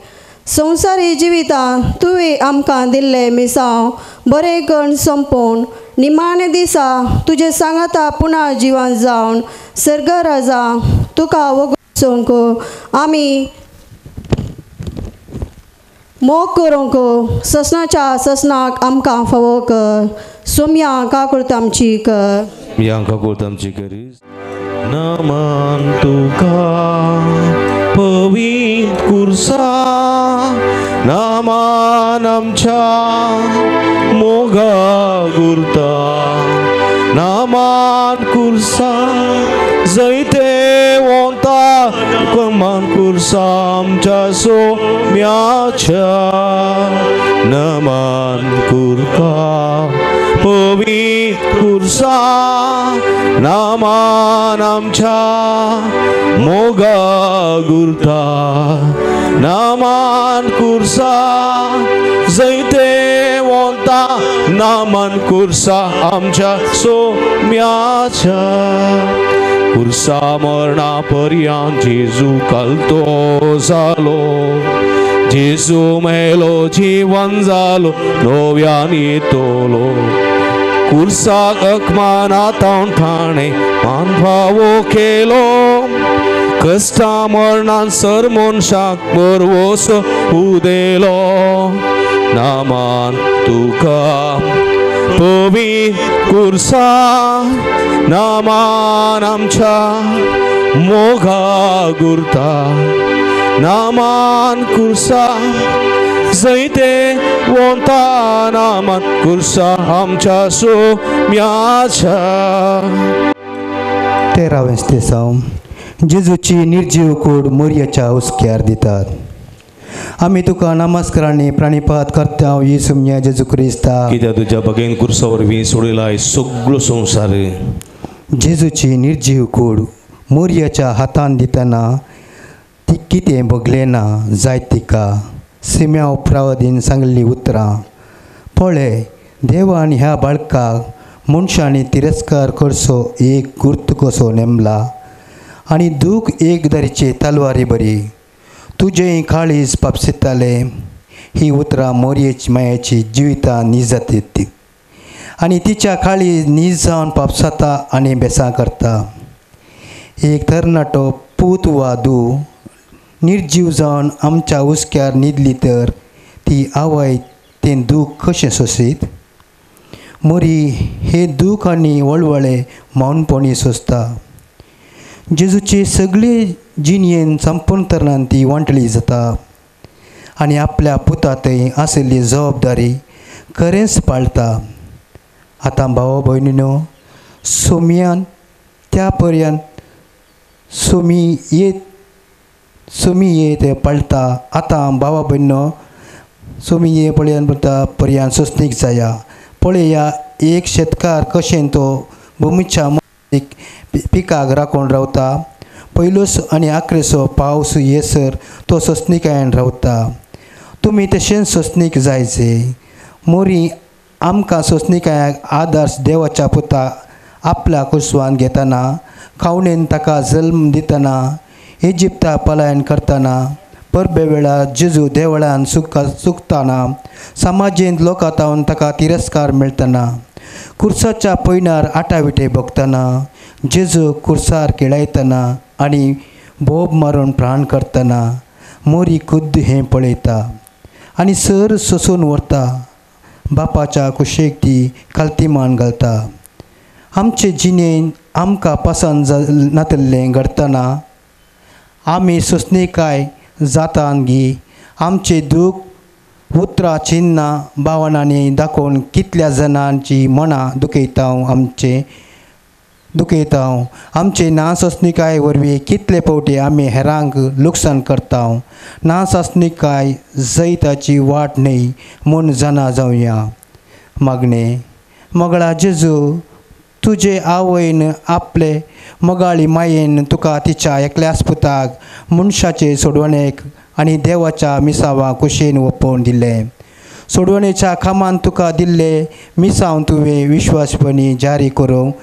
संवसारी जिवितांत तुवें आमकां दिल्लें मिसांव बरें करून सोंपोवन निमाणे दिसा तुजे सांगाता पुना जिवन जावन सर्गराजा तुका वगूंक आमी मोग करूंक ससनाच्या ससनाक आमकां फावो कर. सोम्या काकुळट आमची कर. काकुळट आमची करी. नमन तुका पवित्र कुर्सा नमन आमच्या मोगा गुरता नमन कुर्सा जैते वोंता नमन कुर्सा आमच्या सोम्याच्या नमन कुर्ता पवित्र कुर्सा नमन आमच्या मोगा गुरता नमन कुर्सा जैते वोंता नमन कुर्सा आमच्या सोम्याच्या. कुर्सा मरणा पर्यंत जेजू कलतो जालो जेजू मेलो जिवन जालो नव्यान येतलो. कुर्साक अकमाना तावन ठाणे मान फावो केलो कश्टा मरणान सर मनशाक बरवस उदेलो. नमन तुका पवित्र कुर्सा नमन आमच्या मोगा गुरता नमन कुर्सा जैते वोंता नमन कुर्सा आमच्या सोम्याच्या. 13वें स्तेसांव जेजूची निर्जीव कूड मोरयाच्या हुस्क्यार दितात. आमी तुका नमस्कारांनी प्राणिपात करता येसुम्या जेजू क्रिस्ता कित्याक तुज्या बगेन कुर्सा वरवीं सोडयला सगळो संवसार. जेजूची निर्जीव कूड मोरयाच्या हातान दितना ती कितें भोगलें ना जायत तिका सिम्या उपरावदीन सांगली उतरां पळय देवान ह्या बाळकाक मनशांनी तिरस्कार करचो एक गुर्त कसो नेमला आनी दूख एक दरीचे तलवारी बरी तुजें काळीज पापसितालें. ही उतरां मोरयेची मायेची जिवितां नीज जातात आनी तिच्या काळीज नीज जावन पापसाता आनी बेसां करता. एक तरणाटो पूत वा धूव निर्जीव जावन आमच्या हुस्क्यार न्हिदली तर ती आवय तें दूख कशें सोंसीत? मोरी हे दूख आनी वळवळे मौनपणी सोंसता. जेजूची सगळी जिणेन संपूर्ण ती वांटली जाता आनी आपल्या पुता थंय आशिल्ली जबाबदारी खरेंच पाळटा. आतां भाव भयणीनो सोम्यान त्या पर्यंत सोमी येत सोमी ये ते पाळटा. आतां भावा भयणीनो सोमी ये पळयान पळता पर्यंत सोंसणीक जाया. पळया एक शेतकार कशें तो भुमीच्या पिकाक राखून रावता. पयलोच आनी आखरेचो पावस येसर तो सोंसणीकायेन रावता. तुमी तशेंच सोंसणीक जायचे. मोरी आमकां सोंसणीकायेक आदर्श देवाच्या पुता आपल्या कुसवान घेतना खावणेन ताका जल्म दितना इजिप्ता पलायन करतना परबे वेळार जेजू देवळान सुकतना समाजेंत लोकां तावन ताका तिरस्कार मेळटना कुर्साच्या पयणार आटाविटे भोगतना जेजू कुर्सार केळयतना आनी बोब मारून प्राण करतना मोरी खुद्द हें पळयता आनी सर सोसून व्हरता. बापाच्या कुशेक ती खालती मान घालता. आमचे जिणेन आमकां पसंत नातिल्लें घडटना आमी सोंसणीकाय जाता गी आमचें दूख उतरां चिन्नां भावनांनी दाखोवन कितल्या जाणांची मनां दुखयता. आमचें दुखयता. आमचे नाससनिकाय वरवीं कितले फावटी आमी हेरांक लुकसाण करता. नाससनिकाय जैताची वाट न्हय म्हूण जाणा जावया. मागणें. मोगळा जेजू, तुजे आवयन आपले मोगाळी मायेन तुका तिच्या एकल्याच पुताक मनशाचे सोडवणेक आनी देवाच्या मिसावा कुशीन ओपोवन दिलें. सोडवणेच्या कामान तुका दिल्ले मिसांव तुवें विश्वासपणी जारी करूंक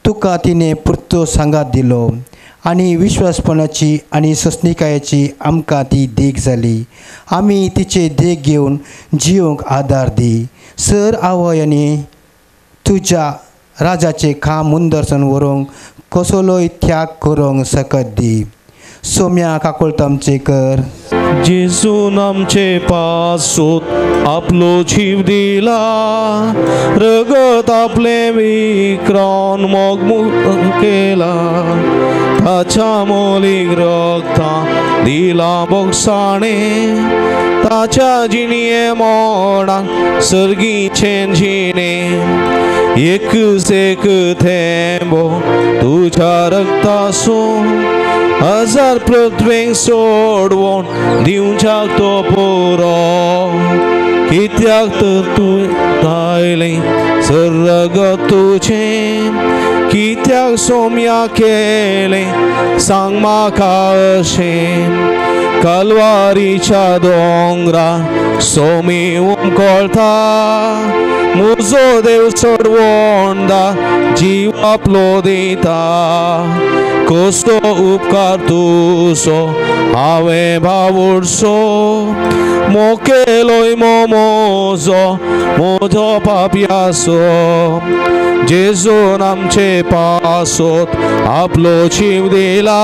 तुका तिणें पुरतो सांगात दिलो आनी विश्वासपणाची आनी सोंसणिकायेची आमकां ती देख जाली. आमी तिचे देख घेवन जिवंक आदार दी. सर आवय आनी तुज्या राजाचें काम मुंदरसन व्हरूंक कसलोय त्याग करूंक सकत दी. सोम्या काकुळट आमचें कर. जेजून आमचे पासून आपलो जीव दिला, रगत आपले विक्रान मोग केला, ताच्या मोलीक रगता दिला बोगसाणे, ताच्या जिणये मोडान सर्गीचें जिणे, एक एक थेंबो तुज्या रगतासून हजार पृथ्वीक सोडवून दिवच्याक तो पुरो, कित्याक तर तूं आयलें सर रगत तुजें, कित्याक सोम्या केलें सांग म्हाका अशें, कालवारीच्या दोंगरा सोमी उमकळटा, म्हजो देव सोडवणदा जीव आपलो दिता, कसो उपकार तुजो हांवें भावुडसो, मोकेलोय मोमोजो म्हजो पापयासो, जेजून आमचे पासत आपलो जीव दिला,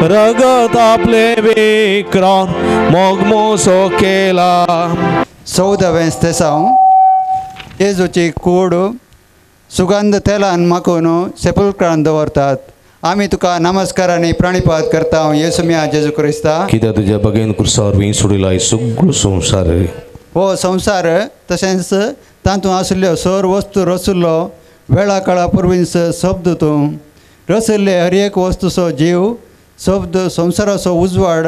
रगत आपले विक्रान मोग मोसो केला. 14वें स्तेसांव. जेजूची कूड सुगंध तेलान माखून सेपुलक्रान दवरतात. आमी तुका नमस्कार आनी प्रणिपात करता येसुम्या जेजू क्रिस्ता. कित्याक तुज्या बगेन कुर्सा वरवीं सोडिला सगळो संवसार. हो संवसार तशेंच तातूंत आशिल्ल्यो सर वस्तू रचिल्लो वेळा काळा पुर्वींच शब्द तूं रचिल्ले हर एक वस्तूचो जीव शब्द संवसाराचो उजवाड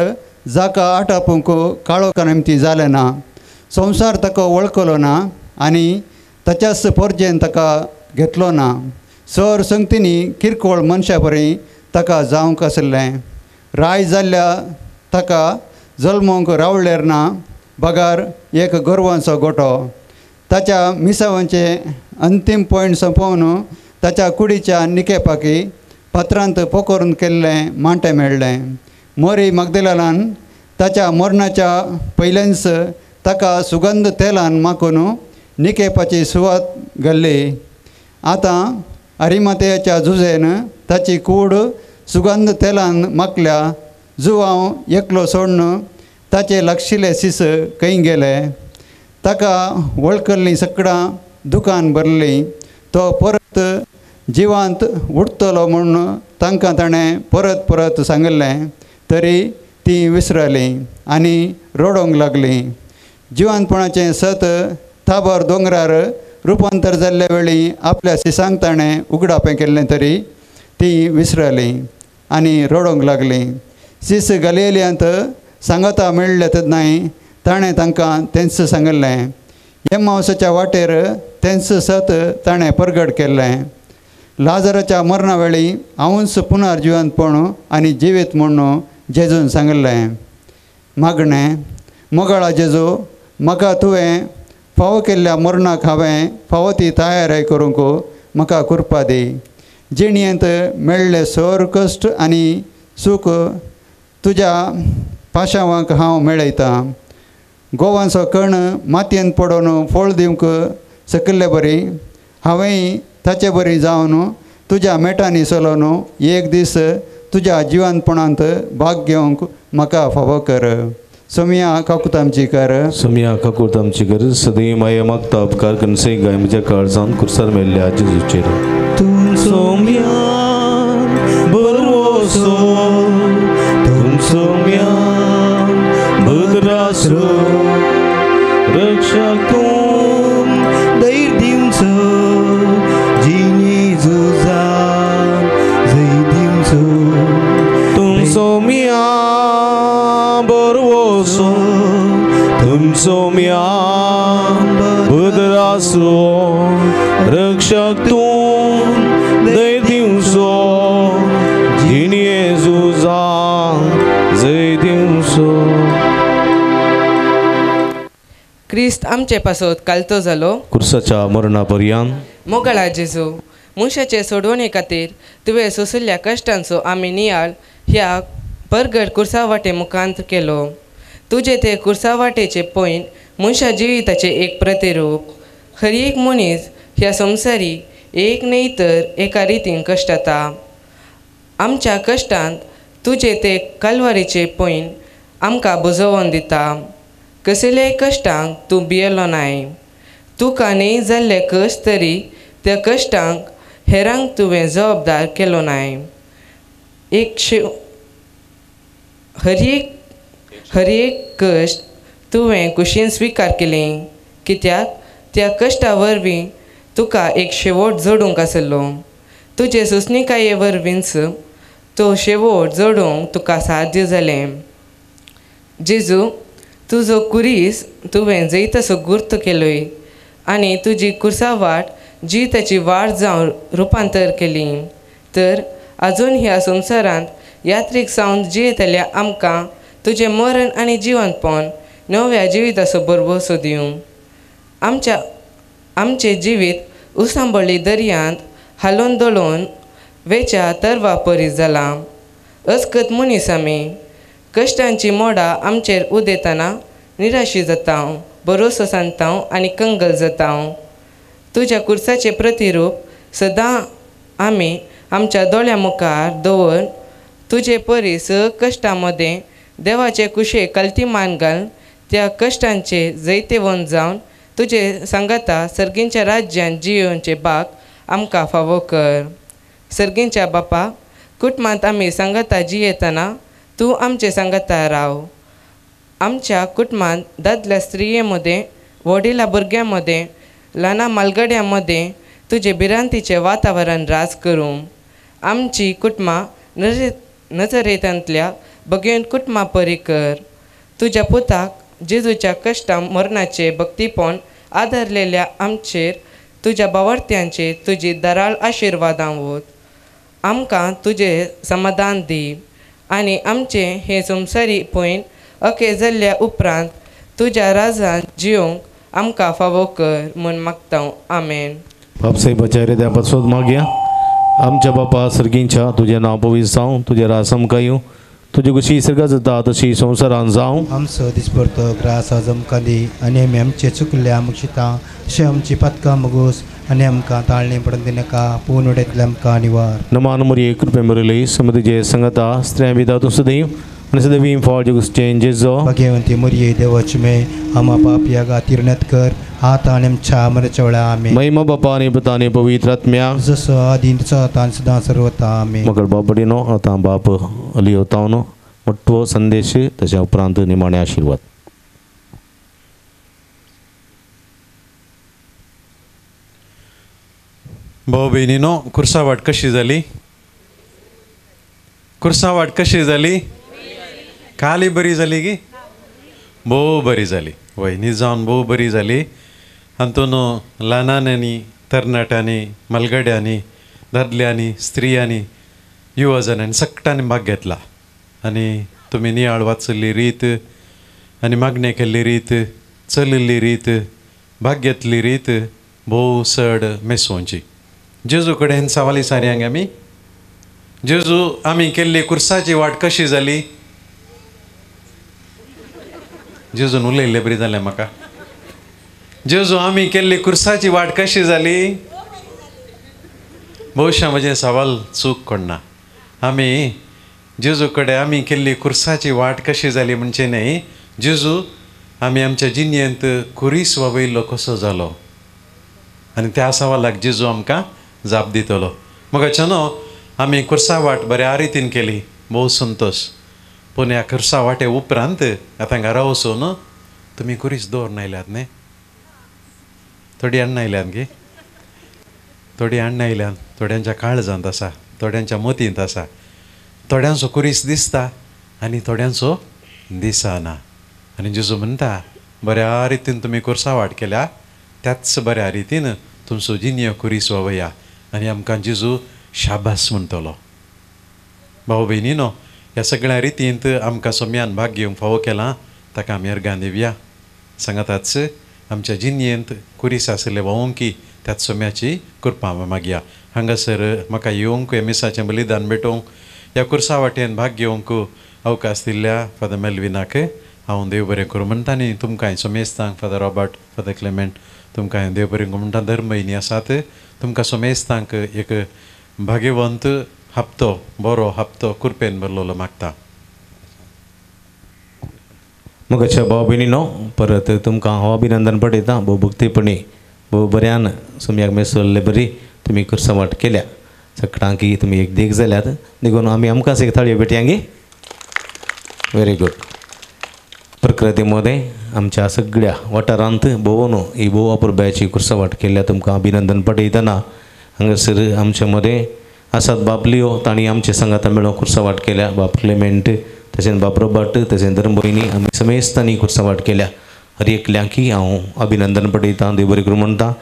जाका आटापूंक काळोखा निमती जालें ना. संवसार ताका वळखलो ना आनी ताच्याच परजेन ताका घेतलो ना. सर संगतींनी किरकोळ मनशा बरी ताका जावंक आशिल्लें. राय जाल्ल्या ताका जल्मोंक रावळेर ना बगार एक गोरवांचो गोटो. ताच्या मिसावांचें अंतीम पॉयंट सोंपोवन ताच्या कुडीच्या निकेपाकी पत्रांत पोखरून केल्लें मांटें मेळ्ळें. मोरी मगदेलान ताच्या मरणाच्या पयलेंच ताका सुगंध तेलान माखून निकेपाची सुवात घाल्ली. आतां अरिमातेयाच्या जुजेन ताची कूड सुगंध तेलान माखल्या. जुवांव एकलो सोडून ताचे लागशिल्ले सीस खंय गेले. ताका वळखल्लीं सकडां दुकान भरलीं. तो परत जिवांत उठतलो म्हूण तांकां ताणें परत परत सांगिल्लें तरी तीं विसरलीं आनी रडोवंक लागलीं. जिवानपणाचें सत ताबर दोंगरार रुपांतर जाल्ल्या वेळी आपल्या सिसांक ताणें उगडापें केल्लें तरी तीं विसरलीं आनी रडोवंक लागलीं. सीस गलेलियांत सांगाता मेळ्ळे तेन्नाय ताणें तांकां तेंच सांगिल्लें. एम्मावसाच्या वाटेर तेंच सत ताणें परगट केल्लें. लाजराच्या मरणा वेळी हांवूच पुनर्जिवंतपण आनी जिवीत म्हूण जेजून सांगिल्लें. मागणें. मोगाळा जेजू, म्हाका तुवें फावो केल्ल्या मरणाक हांवें फावो ती तयारी करूंक म्हाका कृपा दी. जिणेंत मेळ्ळे सर कश्ट आनी सूख तुज्या पाशांवांक हांव मेळयतां. गोवांचो कण मातयेन पडोवन फळ दिवंक सकिल्ले बरी हांवेंय ताचे बरी जावन तुज्या मेटांनी चलोवन एक दीस तुज्या जिवनपणांत भाग घेवंक म्हाका फावो कर. सोमिया काकुतामची कर. सोमिया काकुतामची कर. सदैव माया मागता उपकार कनसे गाय म्हज्या काळजान कुर्सार मेल्ल्या जेजूचेर. तूं सोम्या बरोसो, तूं सोम्या भद्रासो, रक्षक तूं धैर्य दिवचो जिणे झुजा. रक्षक तूं धैर्य दिवचो जिणये झुजांक जैत दिवचो. क्रिस्त आमचे पासत कालतो जालो कुर्साच्या मरणा पर्यंत. मोगाळा जेजू, मनशाचे सोडवणे खातीर तुवें सोंशिल्ल्या कश्टांचो आमी नियाळ ह्या परगट कुर्सा वाटे मुखांत केलो. तुजे ते कुर्सा वाटेचे पॉयंट मनशा जिविताचें एक प्रतिरूप. हर एक मनीस ह्या संवसारी एक न्हय तर एका रितीन कश्टाता. आमच्या कश्टांत तुजे ते कालवारीचे पॉयंट आमकां बुजोवन दिता. कसलेय कश्टांक तूं भियेलो नाय. तुका न्हय जाल्ले कश्ट तरी त्या कश्टांक हेरांक तुवें जबाबदार केलो नाय. एक हर एक कश्ट तुवें कुशीन स्विकार केलें, कित्याक त्या कश्टा वरवीं तुका एक शेवट जोडूंक आसलो. तुजे सोंसणीकाये वरवींच तो शेवट जोडूंक तुका साध्य जालें. जेजू, तुजो कुरीस तुवें जैताचो गुर्त केलोय आनी तुजी कुर्सा वाट जिविताची वाट जावन रुपांतर केली. तर आजून ह्या संवसारांत यात्रीक सावन जियेतल्या आमकां तुजें मरण आनी जिवंतपण नव्या जिविताचो भरवंसो दिवं. आमचें जिवीत उसांबळी दर्यांत हालोवन दळोवन वेच्या तरवा परी जालां. अस्कत मनीस आमी कश्टांची मोडां आमचेर उदेतना निराशी जाता, भरोसो सांगता आनी कंगल जाता. तुज्या कुर्साचें प्रतिरूप सदां आमी आमच्या दोळ्यां मुखार दवर. तुजे परी स कश्टां मदें देवाचे कुशे कलती मान घालून त्या कश्टांचे जैतेवंत जावन तुजे सांगाता सर्गींच्या राज्यान जियोवचे बाग आमकां फावो कर. सर्गींच्या बापा, कुटुंबांत आमी सांगाता जियेतना तूं आमचे सांगाता राव. आमच्या कुटुंबांत दादल्या स्त्रिये मदें, व्हडिला भुरग्यां मदें, ल्हाना मालगड्यां मदें तुजे भिरांतीचें वातावरण राज करूं. आमची कुटुंबां नजरेंतल्या भगेवन कुटुंबां परी कर. तुज्या पुताक जेजूच्या कश्टां मरणाचे भक्तीपण आदारलेल्या आमचेर तुज्या बावडत्यांचेर तुजी दराळ आशिर्वादां वत. आमकां तुजें समाधान दी आनी आमचें हें संवसारी पयण अखेर जाल्ल्या उपरांत तुज्या राजान जियोंक आमकां फावो कर म्हूण मागता. आमेन. बाप साहेबाच्या हृदया पासत मागया. आमच्या बापा सर्गींच्या, तुजें नांव पवित्र जावं, तुजें राज आमकां येवं, तुजी कशी सर्गात जाता तशी संवसारान जावं. आमचो दिसभरतो ग्रास आज आमकां दी आनी आमी आमचे चुकले आमकां तशें आमची पातकां मगोस आनी आमकां ताळणी पडून दिनाका, पूण उडयतले आमकां निवार. नमान मरिये, कृपे मरिले, समृद्धीचे संगता, स्त्रियां विदा तूं सदैव आनी सदैव फळ जगुचें जेजो. भाग्यवंती मरिये, देवाची मे, आमा पापया खातीर कर आतां आनी आमच्या मरणाच्या वेळार. आमेन. महिमा बापा आनी पुता आनी पवित्र आत्म्या, जसो आदीं तसो आतां आनी सदां सर्वता. आमेन. मगळ बाबडीनो आतां बाप अलियोतावनो मोटवो संदेश, तशें उपरांत निमाणे आशिर्वाद. भाऊ भयणीनो, कुर्सा वाट कशी जाली? कुर्सा वाट कशी जाली? काली बरी जाली की भोव बरी जाली? वय निजावन भोव बरी जाली. हातून ल्हानांनी, तरणाट्यांनी, मलगड्यांनी, दादल्यांनी, स्त्रियांनी, युवा जाणांनी सगळ्यांनी भाग घेतला. आनी तुमी नियाळ वाचिल्ली रीत आनी मागणें केल्ली रीत, चलिल्ली रीत, भाग घेतली रीत भोव चड मेसोवची. जेजू कडेन सवाली सारयांक आमी, जेजू आमी केल्ली कुर्साची वाट कशी जाली? जेजून उलयल्ले बरी जालें म्हाका. जेजू आमी केल्ली कुर्साची वाट कशी जाली? भोवशा म्हजें सवाल चूक कोणना. आमी जेजू कडेन आमी केल्ली कुर्साची वाट कशी जाली म्हणचे न्हय, जेजू आमी आमच्या जिणेंत कुरीस वावयल्लो कसो जालो? आनी त्या सवालाक जेजू आमकां जाप दितलो. मगाच्यानो आमी कुर्सा वाट बऱ्या रितीन केली, भोव संतोश. पूण ह्या कुर्सा वाटे उपरांत आतां घरा वचून तुमी कुरीस दवरून आयल्यात न्ही? थोडी हाडून आयल्यात गे, थोडी हाडून आयल्यात. थोड्यांच्या काळजांत आसा, थोड्यांच्या मतींत आसा, थोड्यांचो कुरीस दिसता आनी थोड्यांचो दिसना. आनी जेजू म्हणटा, बऱ्या रितीन तुमी कुर्सा वाट केल्या त्याच बऱ्या रितीन तुमचो जिन्य कुरीस वावया आनी आमकां जेजू शाबास म्हणटलो. भाव भयणीनो, ह्या सगळ्या रितींत आमकां सोम्यान भाग घेवंक फावो केलां ताका आमी अर्गां दिवया. सांगाताच आमच्या जिन्येंत कुरीस आशिल्ले वावोंकी त्याच सोम्याची कृपा मागया. हांगासर म्हाका येवंक ह्या मिसाचें बलिदान भेटोवंक ह्या कुर्सा वाटेन भाग घेवंक अवकाश दिल्ल्या फादर मेल्विनाक हांव देव बरें करूं म्हणटा आनी तुमकां सोमेस्तांक फादर रॉबर्ट, फादर क्लेमेंट तुमकां देव बरें करूं म्हणटा. धर्म भयणी आसात तुमकां सोमेस्तांक एक भाग्यवंत हप्तो, बरो हप्तो कृपेन भरलेलो मागता. मोगाच्या भाव भयणीनो, परत तुमकां हांव अभिनंदन पडयता. भोव भक्तीपणी भोव बऱ्यान सोम्याक मेसोल्ले बरी तुमी कुर्सावाट केल्या. सगळ्यांकी तुमी एक देख जाल्यात देखून आमी आमकांच एक थाळयो भेटयांगी. Very good. प्रकृती मदें आमच्या सगळ्या वाठारांत भोंवन ही भोव अपुरबायेची कुर्सावाट केल्या तुमकां अभिनंदन पडयतना. हांगासर आमच्या मदें आसात बापलियो, तांणी आमचे सांगाता मेळोन कुर्सावाट केल्या. बाप क्लेमेंट, तशेंच बाप रोबर्ट, तशेंच धर्मभयणी आमी समेस्तांनी कुर्सावाट केल्या. हर एकल्यांकी हांव अभिनंदन पडयता, देव बरें करूं म्हणटा.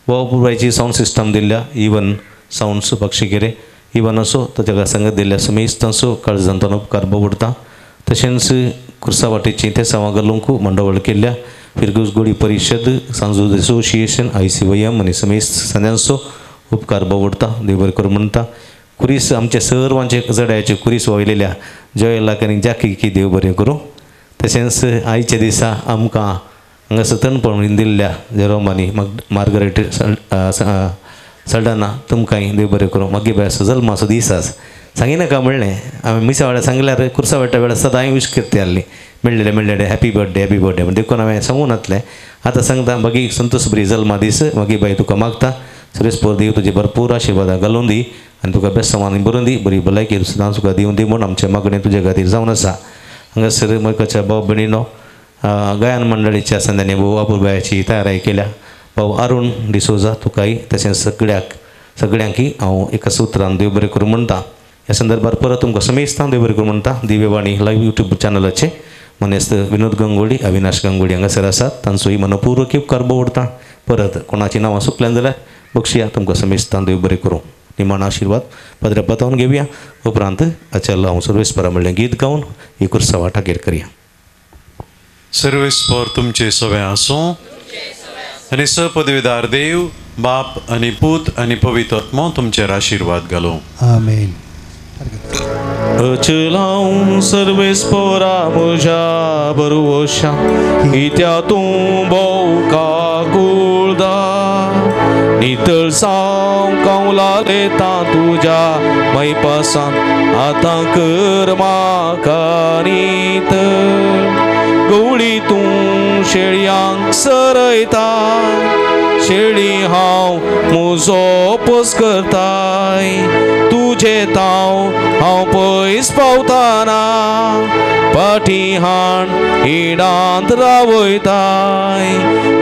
भोव अपुरबायेची सावंड सिस्टम दिल्ल्या इवन सावंड्स पक्षिकेरे इवन असो ताच्या सांगत दिल्ल्या समेस्तांचो काळजांतल्यान उपकार बोबडता. तशेंच कुर्सावाटेची ते सवा घालूंक मंडवळ केल्ल्या फिरगुज गोडी परिशद, सांजूज एसोसिएशन, ICYM आनी समेस्त संद्यांचो उपकार बोबडता, देव बरें करूं म्हणटा. कुरीस आमच्या सर्वांचे जड्याचे कुरीस वायलेल्या जॉयलाक आनी जाकीकी देव बरें करूं. तशेंच आयच्या दिसा आमकां हांगासर तणपण दिल्ल्या जेरोम आनी मार्गरेट सल्डाना तुमकांय देव बरें करूं. मागीर बाय जल्माचो दीस आसा सांगिनाका म्हणलें हांवें मिसा वेळार सांगल्यार कुर्सा वाट्या वेळार सदांय विश करता आसली मेळ्ळेले मेळ्ळेले हॅपी बर्थडे हॅपी बर्थडे म्हण देखून हांवें सांगूं नातलें. आतां सांगता मागीर संतोष बरी जल्मा दीस मागीर बाय तुका मागता सुरेश देव तुजे भरपूर आशिर्वादां घालून दी आनी तुका बेस्तांवांनी भरून दी, बरी भलायकी सदां तुका दिवन दी म्हूण आमचें मागणें तुजे खातीर जावन आसा. हांगासर मोगाच्या भाव भयणीनो, गायन मंडळीच्या संद्यांनी भोव अपुरबायेची तयारी केल्या. भाव अरुण डिसोजा तुकाय तशेंच सगळ्यांकी हांव एका सुत्रान देव बरें करूं म्हणटा. ह्या संदर्भार परत तुमकां समेस्तांक देव बरें करूं म्हणटा. दिव्यवाणी लायव्ह यूट्यूब चॅनलाचे मनेस्त विनोद गंगोळी, अविनाश गंगोळी हांगासर आसात तांचोय मनपूर्वक उपकार बोवडता. परत कोणाची नांवां सुकल्यान जाल्यार बक्षिया. तुमकां समेस्तांक देव बरें करूं. निमाण आशिर्वाद पदरा बतावन घेवया. उपरांत अचल हांव सर्वेस्परा म्हणलें गीत गावन ही कुर्सावा ठाकेर करया. सर्वेस्पर तुमचे सगळे आसूं आनी सपदवीदार देव बाप आनी पूत आनी पवित्र आत्मो तुमचेर आशिर्वाद घालूं. आमेन. अचलांव सर्वेस्परा म्हज्या बरवशा कित्या तूं भोव काकुळदा नितळ साव कावला लेता तुज्या मैपासान आतां कर म्हाका नितळ. गवळी तूं शेळयांक सरयता शेळी हांव म्हजो पोस करताय तुजे ताव हांव पयस पावताना पाठी हाण इडांत रावयताय.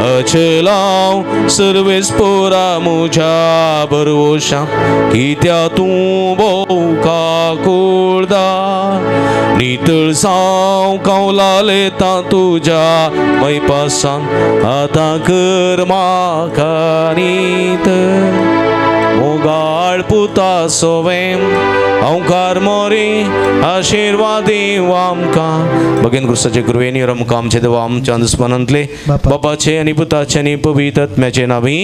अचलांव सर्वेस्पोरा म्हज्या भरवशा कित्या तूं भोव काकुळदा नितळ साव कावला लेता तुज्या मैपासान आतां कर म्हाका नितळ. मोगाळ पुता सोवें अंकार मोरी आशिर्वादी आमकां. भगेन क्रिस्ताचे कृपेन आमकां आमचे देवा आमच्या दुस्मानांतले बापाचे आनी पुताचे आनी पवित्र आत्म्याचे नांवी